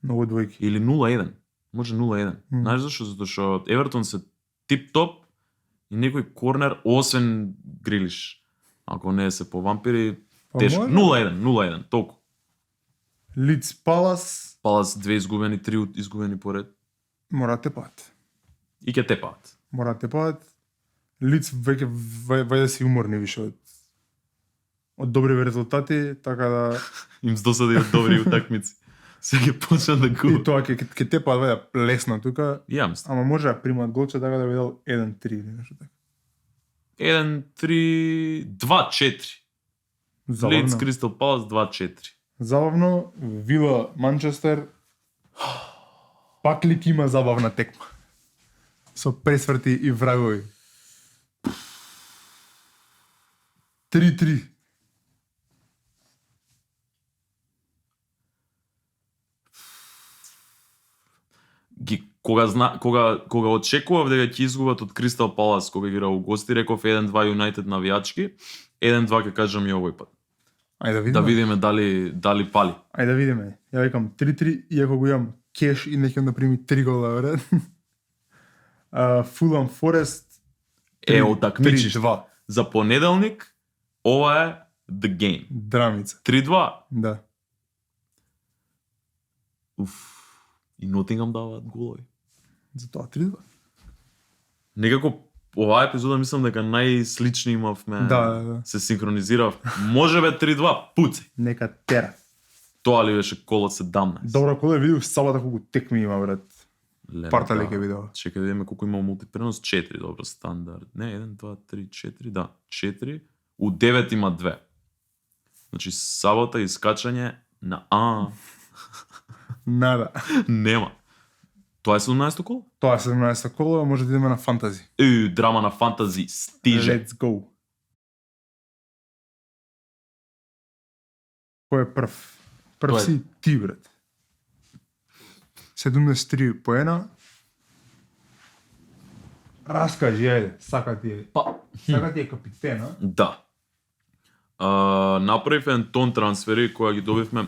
Многу двојки. или 0-1. Може 0-1. Знаеш зашо? Затоа што Евертон се тип-топ и некој корнер, освен Грилиш. Ако не се по вампири, Па тешко. може. 0-1, толку. Лиц Палас Палас 2 изгубени, 3 изгубени поред. мора да тепаат. И ќе тепаат. Мора да тепаат. Лиц веќе вајде си уморни више од добри резултати, така да Им здосади од добри утакмици. Сега ќе почнат да и губат. тоа ќе тепаат вајде лесно тука, Ја мислам. ама може да примат голче така да би дал 1-3 или нешто така. 1-3, 2-4. Лиц Забавно. Кристал Палас 2-4. Забавно, Вила Манчестер пак ли има забавна текма. Со пресврти и врагови. 3-3. Кога очекував дека ќе изгубат од Кристал Палас кога ги играа у гости, реков 1-2 Юнајтед навијачки, 1-2 ќе кажам и овој пат. Ајде да видиме. Да видиме дали пали. Ајде да видиме. Ја викам 3-3, иако го имам кеш и неќе да прими 3 гола, вред. Фулам Форест Утакмичиш. 3-2. За понеделник ова е the game. Драмица. 3-2. Да. Уф. И Нотингам даваат голови. Затоа 3-2. Некако оваа епизода мислам дека најслични имавме. Да. Се синхронизирав. Можебе 3-2, пуци. Нека тера. Тоа ли беше колот 17? Добро, кога видов сабата колку текми има, брат. Леле, Партали да. ќе видов. Чекај да видиме колку има мултипренос. 4, добро, стандард. Не, 1, 2, 3, 4, да. 4. У 9 има 2. Значи, сабота искачање на Нада. нема. Тоа е 17-то коло? Тоа е 17-та кола, може да идеме на фантази. Драма на фантази, стиже. Let's go. Кој е прв? Прв Тој е. си ти, брат. 73 поена. Раскажи, ајде, сака ти е. Па, Сака ти е капитена. да. Направив еден тон трансфери која ги добивме.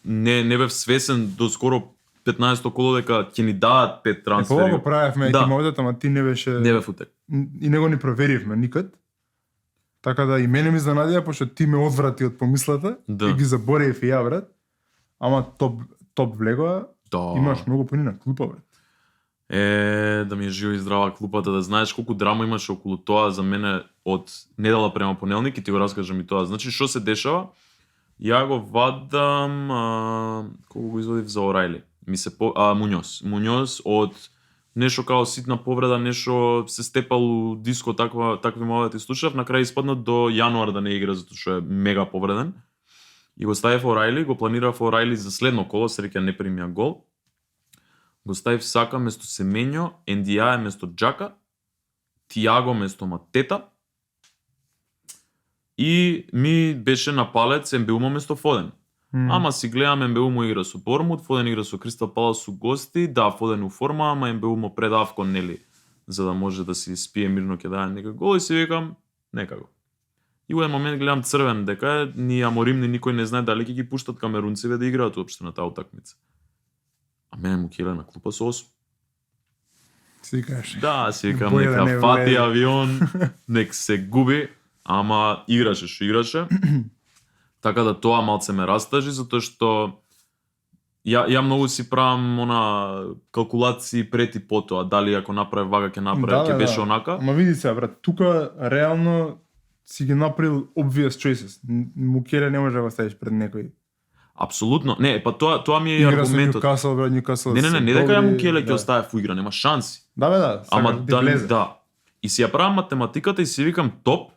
Не бев свесен до скоро 15-то коло дека ќе ни дадат 5 трансфери. Кога го правевме Да. екимоводата, ама ти не беше... Не бев утек. И не го ни проверивме никад. Така да и мене ми изненадија, пошто ти ме одврати од помислата Да. и ги заборев и ја, брат. Ама топ влегоа, Да. имаш многу понина клупа, брат. Да ми е живо и здрава клупата, да знаеш колку драма имаше околу тоа за мене од недела према понеделник и ти го раскажам и тоа. Значи, што се дешава? Ја го вадам, колку го извадив за Орайли. Муњоз од нешто као ситна повреда, нешто се степал у диско, такви моменти слушав, на крај испадна до јануар да не игра затоа што е мега повреден. И го ставив Орайли, го планирав Орайли за следно коло, среќа не примија гол. Го ставив Сака место Семењо, Ендија место Джака, Тиаго место Матета и ми беше на палец Ембеумо место Фоден. Ама си гледам Ембеумо игра со Бормут, Фоден игра со Кристал Палас со гости, да, Фоден у форма, ама Ембеумо пред Авкон, нели, за да може да си спие мирно ќе даде некој гол и си викам, нека го. И во еден момент гледам црвен дека ни Аморим ни никој не знае дали ќе ги пуштат камерунците да играат уопште на таа утакмица. А мене му келе на клупа со 8. Си кажеш. Да, си викам Бој да нека не фати влезе. авион, нек се губи, ама играше што играше. Така да тоа малце ме растажи, затоа што ја многу си правам калкулации пред и потоа, дали ако направи вака ќе направи, ќе беше онака. Ама види се, брат, тука реално си ги направил obvious choices. Мукеле не може да го ставиш пред некој. Апсолутно. Не, па тоа ми е и Игра со аргументот. Ньюкасл, брат, Ньюкасл. Не дека ја Мукеле ќе остави во игра, нема шанси. Да, бе, да. Ама Ама да. И си ја правам математиката и си викам топ,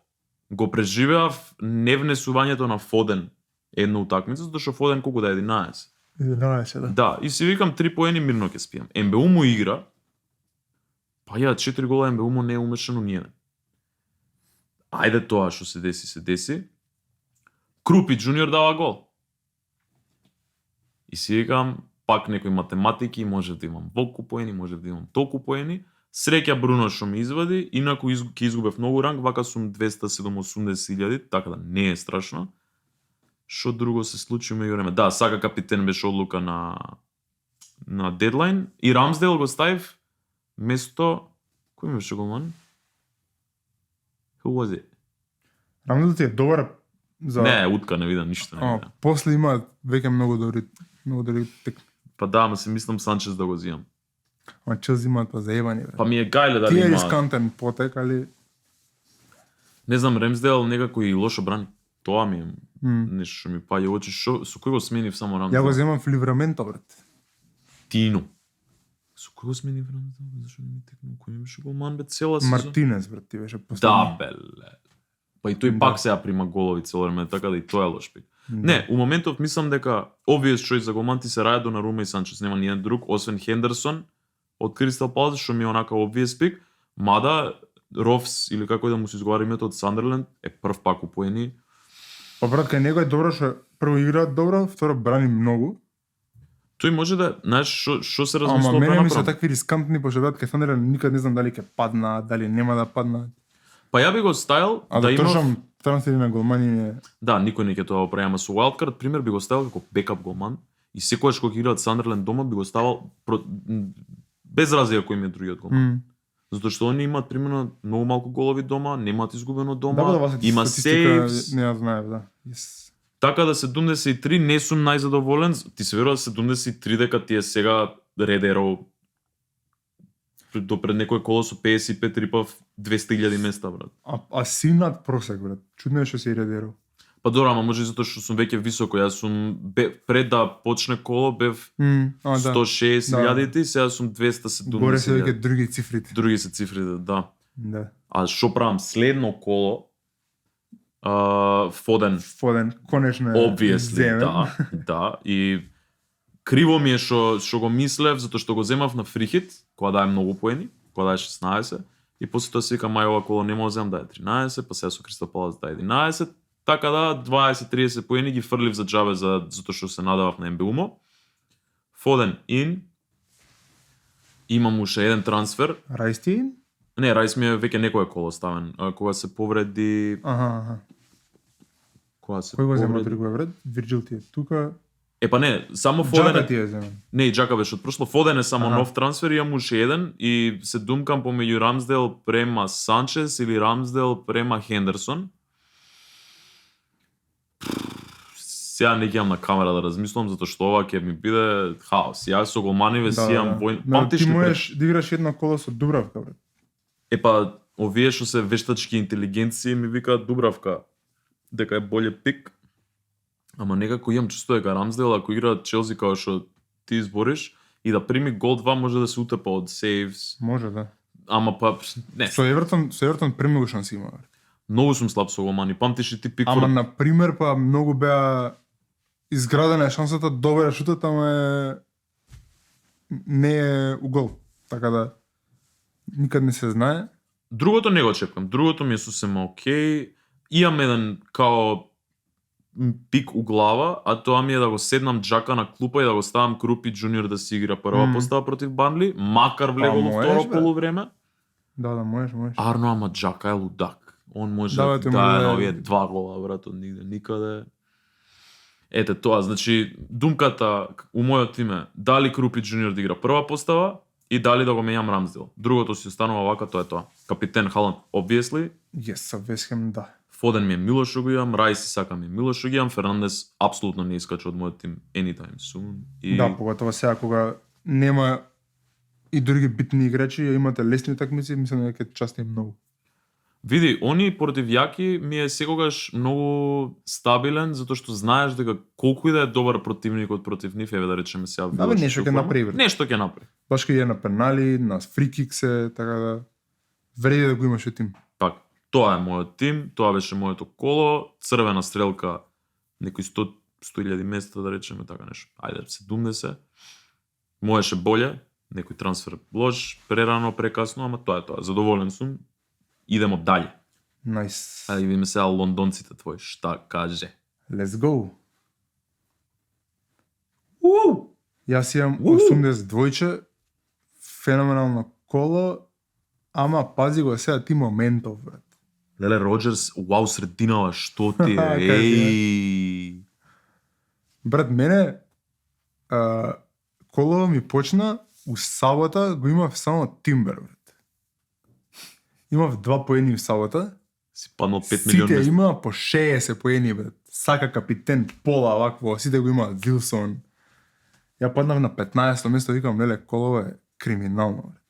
го преживеав невнесувањето на Фоден една утакмица, затоа што Фоден колку да е 11. 11, да. Да, и си викам 3 поени мирно ќе спијам. Ембеумо игра, па ја 4 гола Ембеумо не е умешано ниједен. Ајде тоа што се деси, се деси. Крупи Джуниор дава гол. И си викам, пак некои математики, може да имам волку поени, може да имам толку поени. Среќа Бруно што ми извади, инаку ќе изгубев многу ранг, вака сум 287.000, така да не е страшно. Што друго се случи меѓу време? Да, сака капитен беше одлука на дедлайн и Рамсдейл го ставив место кој ми беше голман? Who was it? Рамсдейл ти е добар за Не, утка не видам, ништо не видам. После има веќе многу добри тек. Па да, ама се мислам Санчес да го зимам. Ама Челси имаат па заебани бре. Па ми е гајле дали Тие има. рискантен потек, али Не знам, Рамсдейл некако и лошо брани. Тоа ми е нешто што ми паѓа очи. Со кој го сменив само ја Рамсдейл? го земам в Ливрамента брат. Тино. Со кој го сменив Рамсдейл? Зашо не ми текнува? Кој ми беше голман бе цела сезон? Мартинес брат ти беше последен. Да, беле. Па и тој пак сега прима голови цело време, така да и тоа е лош пик. Не, у моментов мислам дека obvious choice за голман ти се раја Донарума и Санчес, нема ниједен друг освен Хендерсон од Кристал Палас, што ми е онака obvious пик, мада Ровс или како да му се изговара името од Сандерленд е прв пак у поени. Па брат, кај него е добро што прво игра добро, второ брани многу. Тој може да, знаеш што се Ама размислува мене ми се пренаправо. такви рискантни, пошто брат кај Сандерленд никад не знам дали ќе падна, дали нема да падна. Па ја би го ставил А да да има тршам трансфери на голмани е... Да, никој не ќе тоа го прави, ама со Wildcard пример би го ставил како бекап голман и секогаш кога ќе играат Сандерленд дома би го ставил без разлика кој ми е другиот голман. Затоа што они имаат примерно многу малку голови дома, немаат изгубено дома, има сейвс. Не ја знаев, да. Yes. Така да 73 не сум најзадоволен, ти се верува 73 дека ти е сега Red Arrow до пред некој коло со 55 рипав 200.000 места, брат. А си над просек, брат. Чудно е што се редерал. Па добро, ама може и затоа што сум веќе високо. Јас сум пред да почне коло бев 160.000 и сега сум 270.000. Горе се веќе други цифрите. Други се цифрите, да. Да. А што правам следно коло? Фоден. Фоден, конечно е Obviously, земен. да, да. И криво ми е што го мислев, затоа што го земав на фрихит, кога дае многу поени, кога дае 16, и после тоа си викам, ова коло не може да земам, дае 13, па сега со Кристал Палас дае 11, така да 20-30 поени ги фрлив за џабе затоа што се надавав на МБУМО. Фоден ин. Имам уште еден трансфер. Райстин? Не, Рајс ми е веќе некое коло ставен. Кога се повреди... Аха. Кога се Кој го зема повреди... другој брат? Вирджил ти е тука. Па не, само Фоден Джака ти е земен. Не, и Джака беше од прошло. Фоден е само Аха. нов трансфер, имам уште еден и се думкам помеѓу Рамсдейл према Санчес или Рамсдейл према Хендерсон. Сега не ги имам на камера да размислам, затоа што ова ќе ми биде хаос. Јас со голманиве си имам војн... Памтиш Ти ли можеш да играш едно коло со Дубравка, брат. Епа, овие што се вештачки интелигенции ми викаат Дубравка дека е боле пик. Ама некако имам чувство дека Рамсдейл ако игра Челси како што ти избориш и да прими гол 2 може да се утепа од сейвс. Може, да. Ама па не. Со Евертон премногу шанси има, брат. Многу сум слаб со голмани. Памтиш ли ти Пикфорд? Ама на пример па многу беа изградена е шансата, добра е шутот, ама не е у гол. Така да никад не се знае. Другото не го очекувам. Другото ми е сосема окей. Имам еден као пик у глава, а тоа ми е да го седнам Джака на клупа и да го ставам Крупи Джуниор да си игра прва постава против Банли, макар влегол во второ полувреме. Да, можеш. Арно, ама Джака е лудак. Он може Да, да даде на овие 2 гола, брат, од нигде никаде. Ете тоа, значи, думката у мојот име, дали Крупи Джуниор да игра прва постава и дали да го менјам Рамсдейл. Другото си останува вака, тоа е тоа. Капитен Халанд, obviously. Yes, со Весхем, да. Фоден ми е Милош што го имам, Рајс и сака ми е Милош што го имам, Фернандес апсолутно не искача од мојот тим anytime soon. И... Да, поготово сега кога нема и други битни играчи, ја имате лесни такмици, мислам дека ќе части многу. Види, они против јаки ми е секогаш многу стабилен, затоа што знаеш дека колку и да е добар противникот против нив, еве да речеме сега. Да, бе, нешто ќе направи. Нешто ќе направи. Баш кај е на пенали, на фрикик се, така да вреди да го имаш и тим. Така, тоа е мојот тим, тоа беше моето коло, црвена стрелка, некои 100.000 места да речеме така нешто. Ајде 70. Можеше боле, некој трансфер лош, прерано, прекасно, ама тоа е тоа. Задоволен сум. Идемо дале. Nice. Ајде видиме сега лондонците твои, шта каже. Let's go. Јас имам 82 феноменално коло, ама пази го сега ти моментов, брат. Леле Роџерс, вау срединава, што ти е? Кажи, Еј. Брат, мене коло ми почна у сабота го имав само Тимбер, брат. Имав 2 поени у сабота. Си паднал 5 милиони. Сите има по 60 поени, брат. Сака капитен, пола вакво, сите го имаат Вилсон. Ја паднав на 15-то место, викам, леле, коло е криминално, брат.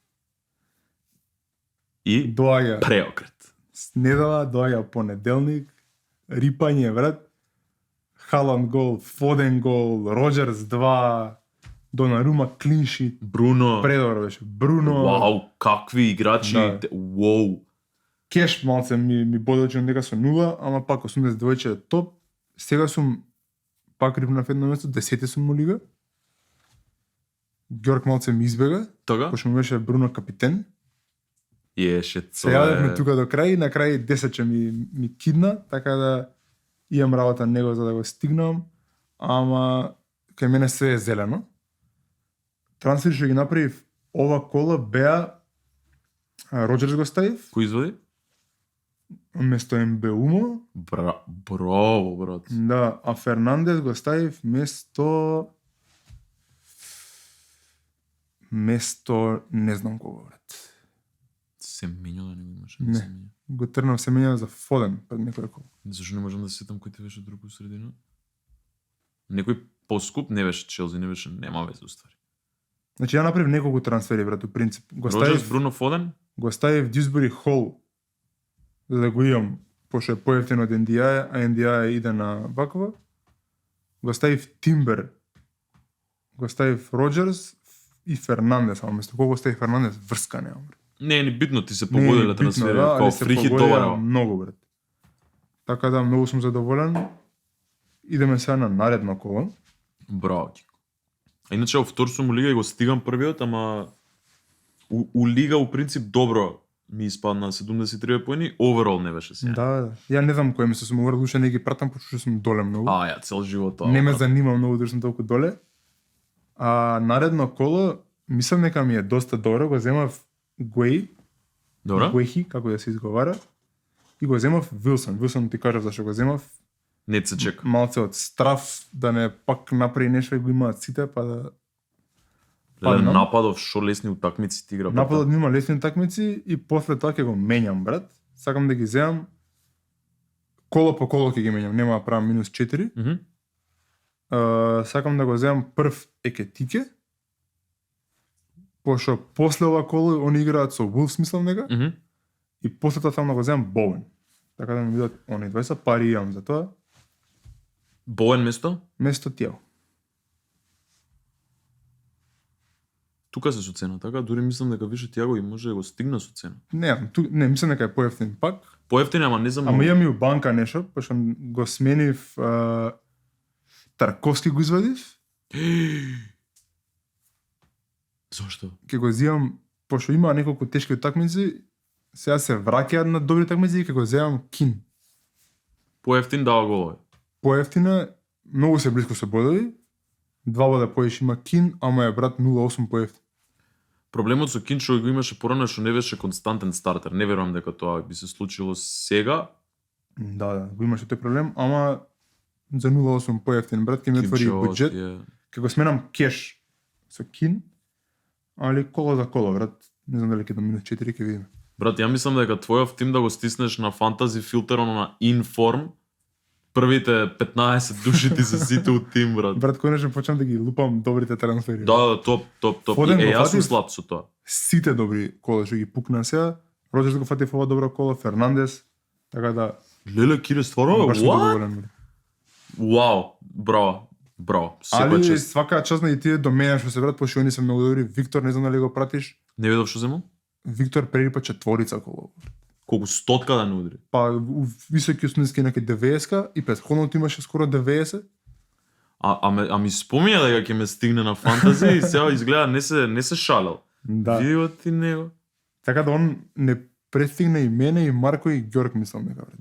И Доаѓа преокрет. недела, доаѓа понеделник, рипање, брат. Халанд гол, Фоден гол, Роџерс 2, Донарума клиншит, Бруно. предобро беше. Бруно, Вау, какви играчи. Да. Вау. Кеш малце ми бодочен дека со 0, ама пак 82 е топ. Сега сум пак рипнав едно место, 10 сум му лига. Ѓорк малце ми избега, Тога? пошто му беше Бруно капитен. Еше, Се јавивме тука до крај и на крај 10 ми кидна, така да имам работа на него за да го стигнам, ама кај мене све е зелено. Трансфери што ги направив ова кола беа Роџерс го ставив, Кој извади? место Мбумо, Браво, брат. да, а Фернандес го ставив место не знам кого, брат. Се менја да не го имаше. Не. Се менја. Го трнав се менја за Фоден пред некој кол. Зашо не можам да се сетам кој ти беше друг у средина? Некој поскуп не беше Челси, не беше, нема везе уствари. Значи ја направив неколку трансфери, брат, у принцип. Го Роџерс, ставив Бруно, Фоден? го ставив Дюсбери Хол за да го имам, пошто е поевтин од NDI, а NDI иде на ваква. Го ставив Тимбер, го ставив Роџерс и Фернандес, ама место кога ставив Фернандес, врска нема. Не е ни битно, ти се Не е погодиле битно, трансфери, да, као али се фрихи погодија товарава. многу, брат. Така да, многу сум задоволен. Идеме сега на наредно коло. Браво, Кико. А иначе во втор сум у лига и го стигам првиот, ама у лига у принцип добро ми испадна 73 поени, оверол не беше сега. Да. Ја не знам кој место сум уверен, уште не ги пратам, пошто сум доле многу. А, ја цел живот тоа. Не ме брат. занима многу да сум толку доле. А наредно коло, мислам дека ми е доста добро, го земав Гуеј, Добро? Гуехи, како да се изговара, и го земав Вилсон. Вилсон ти кажав зашто го земав, Не се чека. малце од страф, да не пак направи нешто и го имаат сите, па да... Леле, паднам. нападов шо лесни утакмици ти игра. брат. Нападот ми има лесни такмици и после тоа ќе го менјам, брат. Сакам да ги земам коло по коло ќе ги менјам, нема да правам минус 4. Мгм. Сакам да го земам прв Екетике, пошто после ова коло они играат со Wolves, мислам дека, Мгм. и после тоа сакам да го земам Боуен. Така да ми бидат они 20 пари имам за тоа, Боен место? место Тиаго. Тука се со цена, така? Дури мислам дека више Тиаго и може да го стигна со цена. Не, мислам дека е поевтин пак, Поевтин, ама не знам. ама имам и у банка нешто, пошто го сменив Тарковски го извадив, Зошто? ќе го земам, пошто има неколку тешки утакмици, сега се враќаат на добри такмици и ќе го земам Кин. Поевтин дава голови. Поевтина, многу се близко со бодови, 2 бода поеш има Кин, ама е брат 0,8 поевтин. Проблемот со Кин што го имаше порано е што не беше константен стартер. Не верувам дека тоа би се случило сега. Да, го имаше тој проблем, ама за 0,8 поевтин, брат, ќе ми отвори Кинчо буџет, ти е- ќе го сменам кеш со Кин, али коло за коло, брат. Не знам дали ќе до минус 4 ќе видиме. Брат, ја мислам дека твојов тим да го стиснеш на фантази филтерно на информ, првите 15 души ти се сите у тим, брат. Брат, конечно почнам да ги лупам добрите трансфери. Да, топ. Фоден И го јас сум фатив. слаб со тоа. Сите добри кола што ги пукна сега, Роџерс го фатив ова добро коло, Фернандес, така да Леле, Кире, стварно, баш сум what? доволен, брат. Вау, браво. Секоја Али чест. свака чест на и тие до мене што се брат, пошто они се многу добри. Виктор, не знам дали го пратиш. Не видов што земо? Виктор преди па четворица коло. Колку стотка да не удри. Па у високи основници неки 90 и претходното имаше скоро 90. А ми спомија дека ќе ме стигне на фантази и сега изгледа не се шалел. Да. Види ти него. Така да он не претстигна и мене и Марко и Ѓорк, мислам дека брат.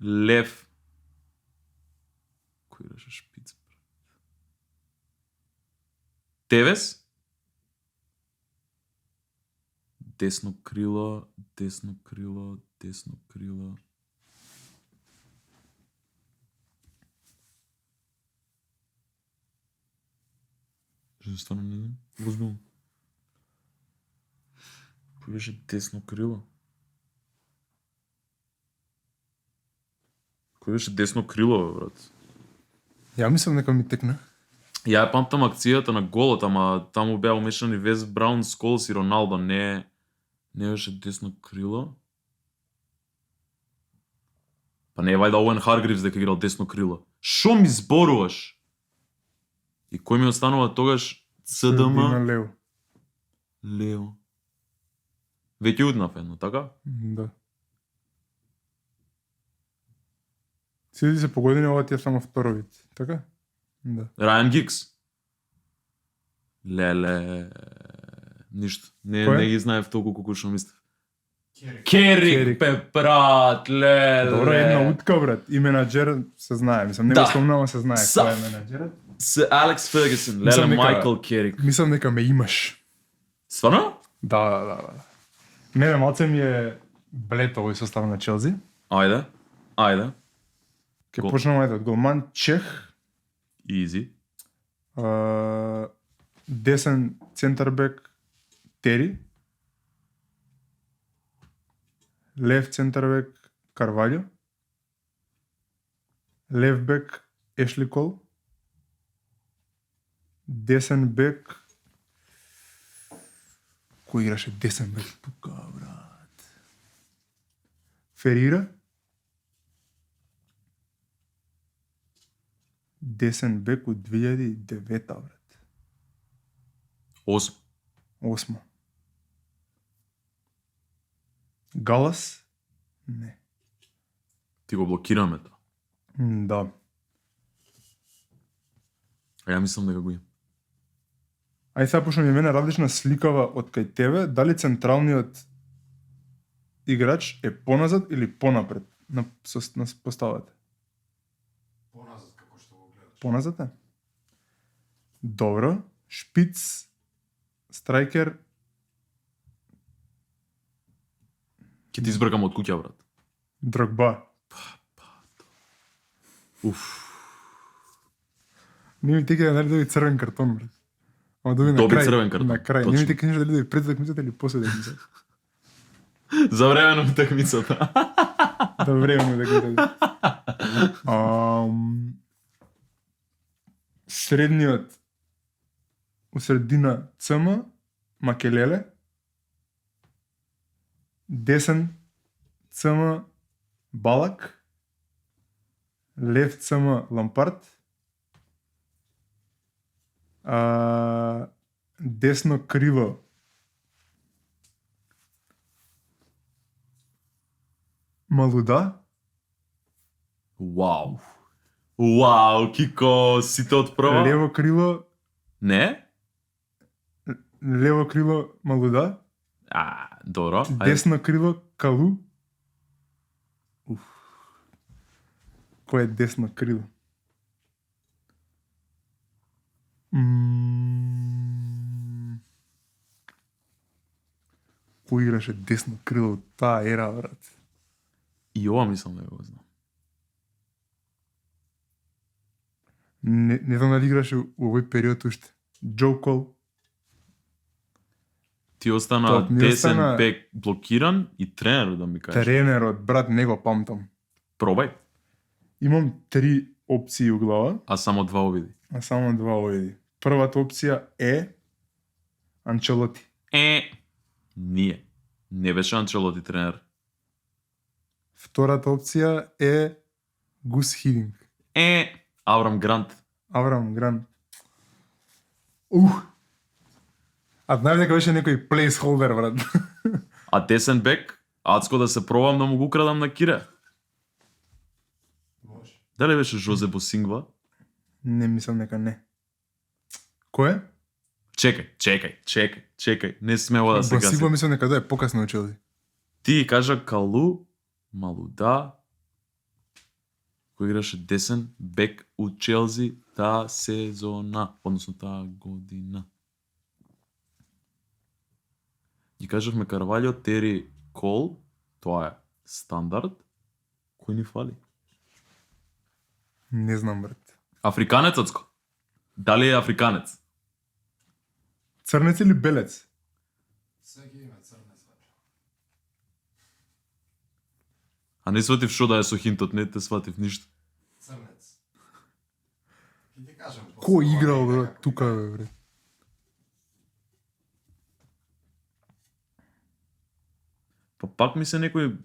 Лев. Кој играше шпиц? Тевес? Десно крило, десно крило, десно крило. Стварно не знам. Озбилно. Кој беше десно крило? Кој беше десно крило, бе, брат? Ја мислам дека ми текна. Ја ја памтам акцијата на голот, ама таму беа умешани Вес Браун, Сколс и Роналдо, не беше десно крило. Па не е вајда Оуен Харгривс дека играл десно крило. Шо ми зборуваш? И кој ми останува тогаш? ЦДМ? Средина лево. Лео. Веќе уднав едно, така? Да. Сиди се по години, ова ти е само второ вид, така? Да. Рајан Гикс. Леле. Ништо. Не ги знаев толку колку што мислев. Керик, пе, брат, леле. Добро, една утка, брат. И менаџерот се знае, мислам, не го спомнам, се знае кој е менаџерот. С Алекс Фергюсон, леле, Мислам дека- Майкл Керик. Мислам дека ме имаш. Стварно? Да. Мене малце ми е блед овој состав на Челси. Ајде. Ке Гол. почнеме од голман Чех, Изи. десен центарбек Тери, лев центарбек Карваљо, лев бек Ешли Кол, десен бек кој играше десен бек тука, брат? Ферира, десен бек од 2009, брат. 8. 8. Галас? Не. Ти го блокираме тоа. Да. А ја мислам дека го имам. Ај сега пошто ми е мене различна сликава од кај тебе, дали централниот играч е поназад или понапред на поставата? Поназад како што го гледаш. Поназад е? Добро. Шпиц, страйкер, Ќе ти избркам од куќа, брат. Дрогба. Уф. Не ми текне дали доби црвен картон, брат. Ама доби на Доби крај. црвен картон, На крај. Не точно. ми текне дали доби пред такмицата или после такмицата. За време на утакмицата. Да време дека доби. Средниот у средина ЦМ Макелеле, десен ЦМ Балак, лев ЦМ Лампард, десно крило Малуда, Вау. Вау, Кико, сите од прва? лево крило Малуда, Добро. Ајде. десно крило Калу. Кој е десно крило? Кој играше десно крило од таа ера, брат? И ова мислам дека го знам. Не знам дали играше у овој период уште. Џо Кол. Ти остана Тоа ми десен остана- бек блокиран и тренер да ми кажеш. Тренерот, брат, не го памтам. Пробај, Имам 3 опции у глава, а само 2 обиди. а само 2 овој. Првата опција е Анчелоти. Ние. Не беше Анчелоти тренер. Втората опција е Гус Хидинг. Аврам Грант. Аврам Грант. А знаеш дека беше некој плейсхолдер, брат. А десен бек, ацко да се пробам да му го крадам на Кире. Може. Дали беше Жозе Босингва? Не мислам дека не. Кој е? Чекај. Не смева да се Босигва гаси. мислам дека тоа е покасно у Челси. Ти кажа Калу, Малуда, Кој играше десен бек у Челси таа сезона, односно таа година. Ги кажавме Карвалјо, Тери, Кол, тоа е стандард. Кој ни фали? Не знам, брат. Африканецацко. Дали е африканец? Црнец или белец? Секи има црнец. А не сватив шо да е со хинтот, не те сватив ништо. Црнец. Ки ти кажам. Кој играл, брат, тука, бе, брат? Па пак ми се некој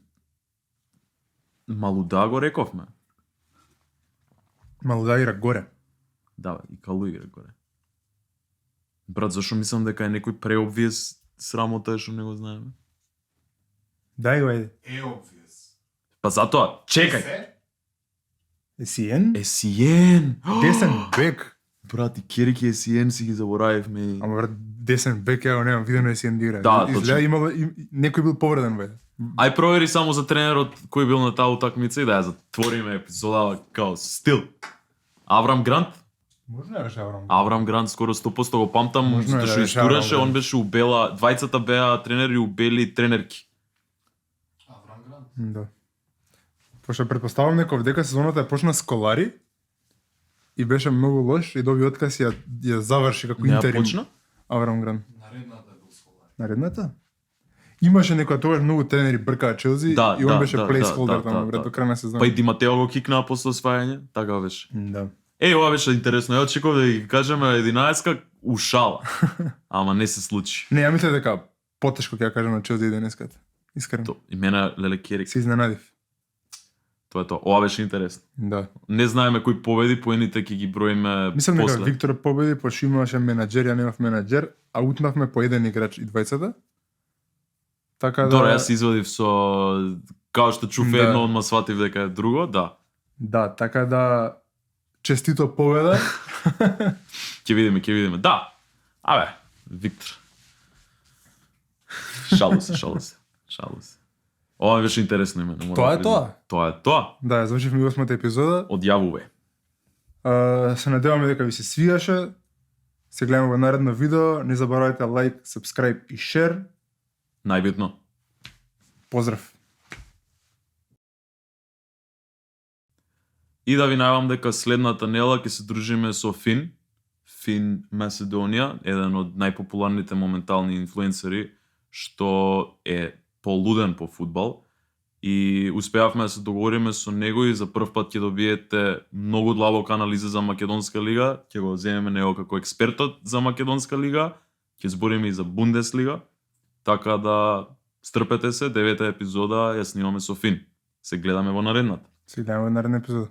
Малуда го рековме. Малуда игра горе. Да, бе, и Калу игра горе. Брат, зашо мислам дека е некој преобвиес срамота е што не го знаеме? Дај го, ајде. Е obvious. Па затоа, чекај! Се? Есиен? Есиен! Десен бек. Брат, и Керики Есиен си ги заборавивме. Ама брат, десен бек, ја го немам видено Есиен да игра. Да, Изгледа точно. имало, некој бил повреден, бе. Ај провери само за тренерот кој бил на таа утакмица и да ја затвориме епизодава као стил. Аврам Грант? Можно да решавам. Аврам Грант скоро 100% го памтам, Можно затоа е што да решавам, истураше, да. он беше убела, двајцата беа тренери убели тренерки. Аврам Грант. Да. Пошто предпоставам некој дека сезоната е почна с Колари и беше многу лош и доби отказ и ја заврши како Не ја интерим. почна? Аврам Грант. Наредната бил Сколари. Наредната? Имаше некоја тогаш многу тренери бркаа Челси Да, и он да, беше да, плейсхолдер да, таму да, брат да. до крај на сезоната. Па и Ди Матео го кикнаа после освајање, така беше. Да. Ова беше интересно. Ја очекував да ги кажеме 11-ка ушала. Ама не се случи. Не, ја мислев дека потешко ќе ја кажам на Челси денеската. Искрено. То, и мене Леле Керик. Се изненадив. Тоа е тоа. Ова беше интересно. Да. Не знаеме кој победи, поените ќе ги броиме Мислам дека после. Виктор победи, пошто имаше менаџер, ја немав менаџер, а утнавме по еден играч и двајцата. Така да... Добро, јас се извадив со као што чув Да. едно, одма сватив дека е друго, да. Да, така да честито победа. Ќе видиме. Да. Абе, Виктор. Шалу се. Ова беше интересно име. не морам Тоа да е признам. тоа. Тоа е тоа. Да, ја завршивме 8-та епизода. Одјавуве. Се надеваме дека ви се свиеше. Се гледаме во наредно видео. Не заборавајте лайк, subscribe и share. Најбитно. Поздрав! И да ви најавам дека следната нела ќе се дружиме со Фин Macedonија, еден од најпопуларните моментални инфлуенсери, што е полуден по фудбал. И успеавме да се договориме со него и за прв пат ќе добиете многу длабока анализа за Македонска лига. Ќе го земеме него како експертот за Македонска лига. Ќе збориме и за Бундеслига. Така да стрпете се, 9-та епизода ја снимаме со Фин. Се гледаме во наредната. Се гледаме во наредна епизода.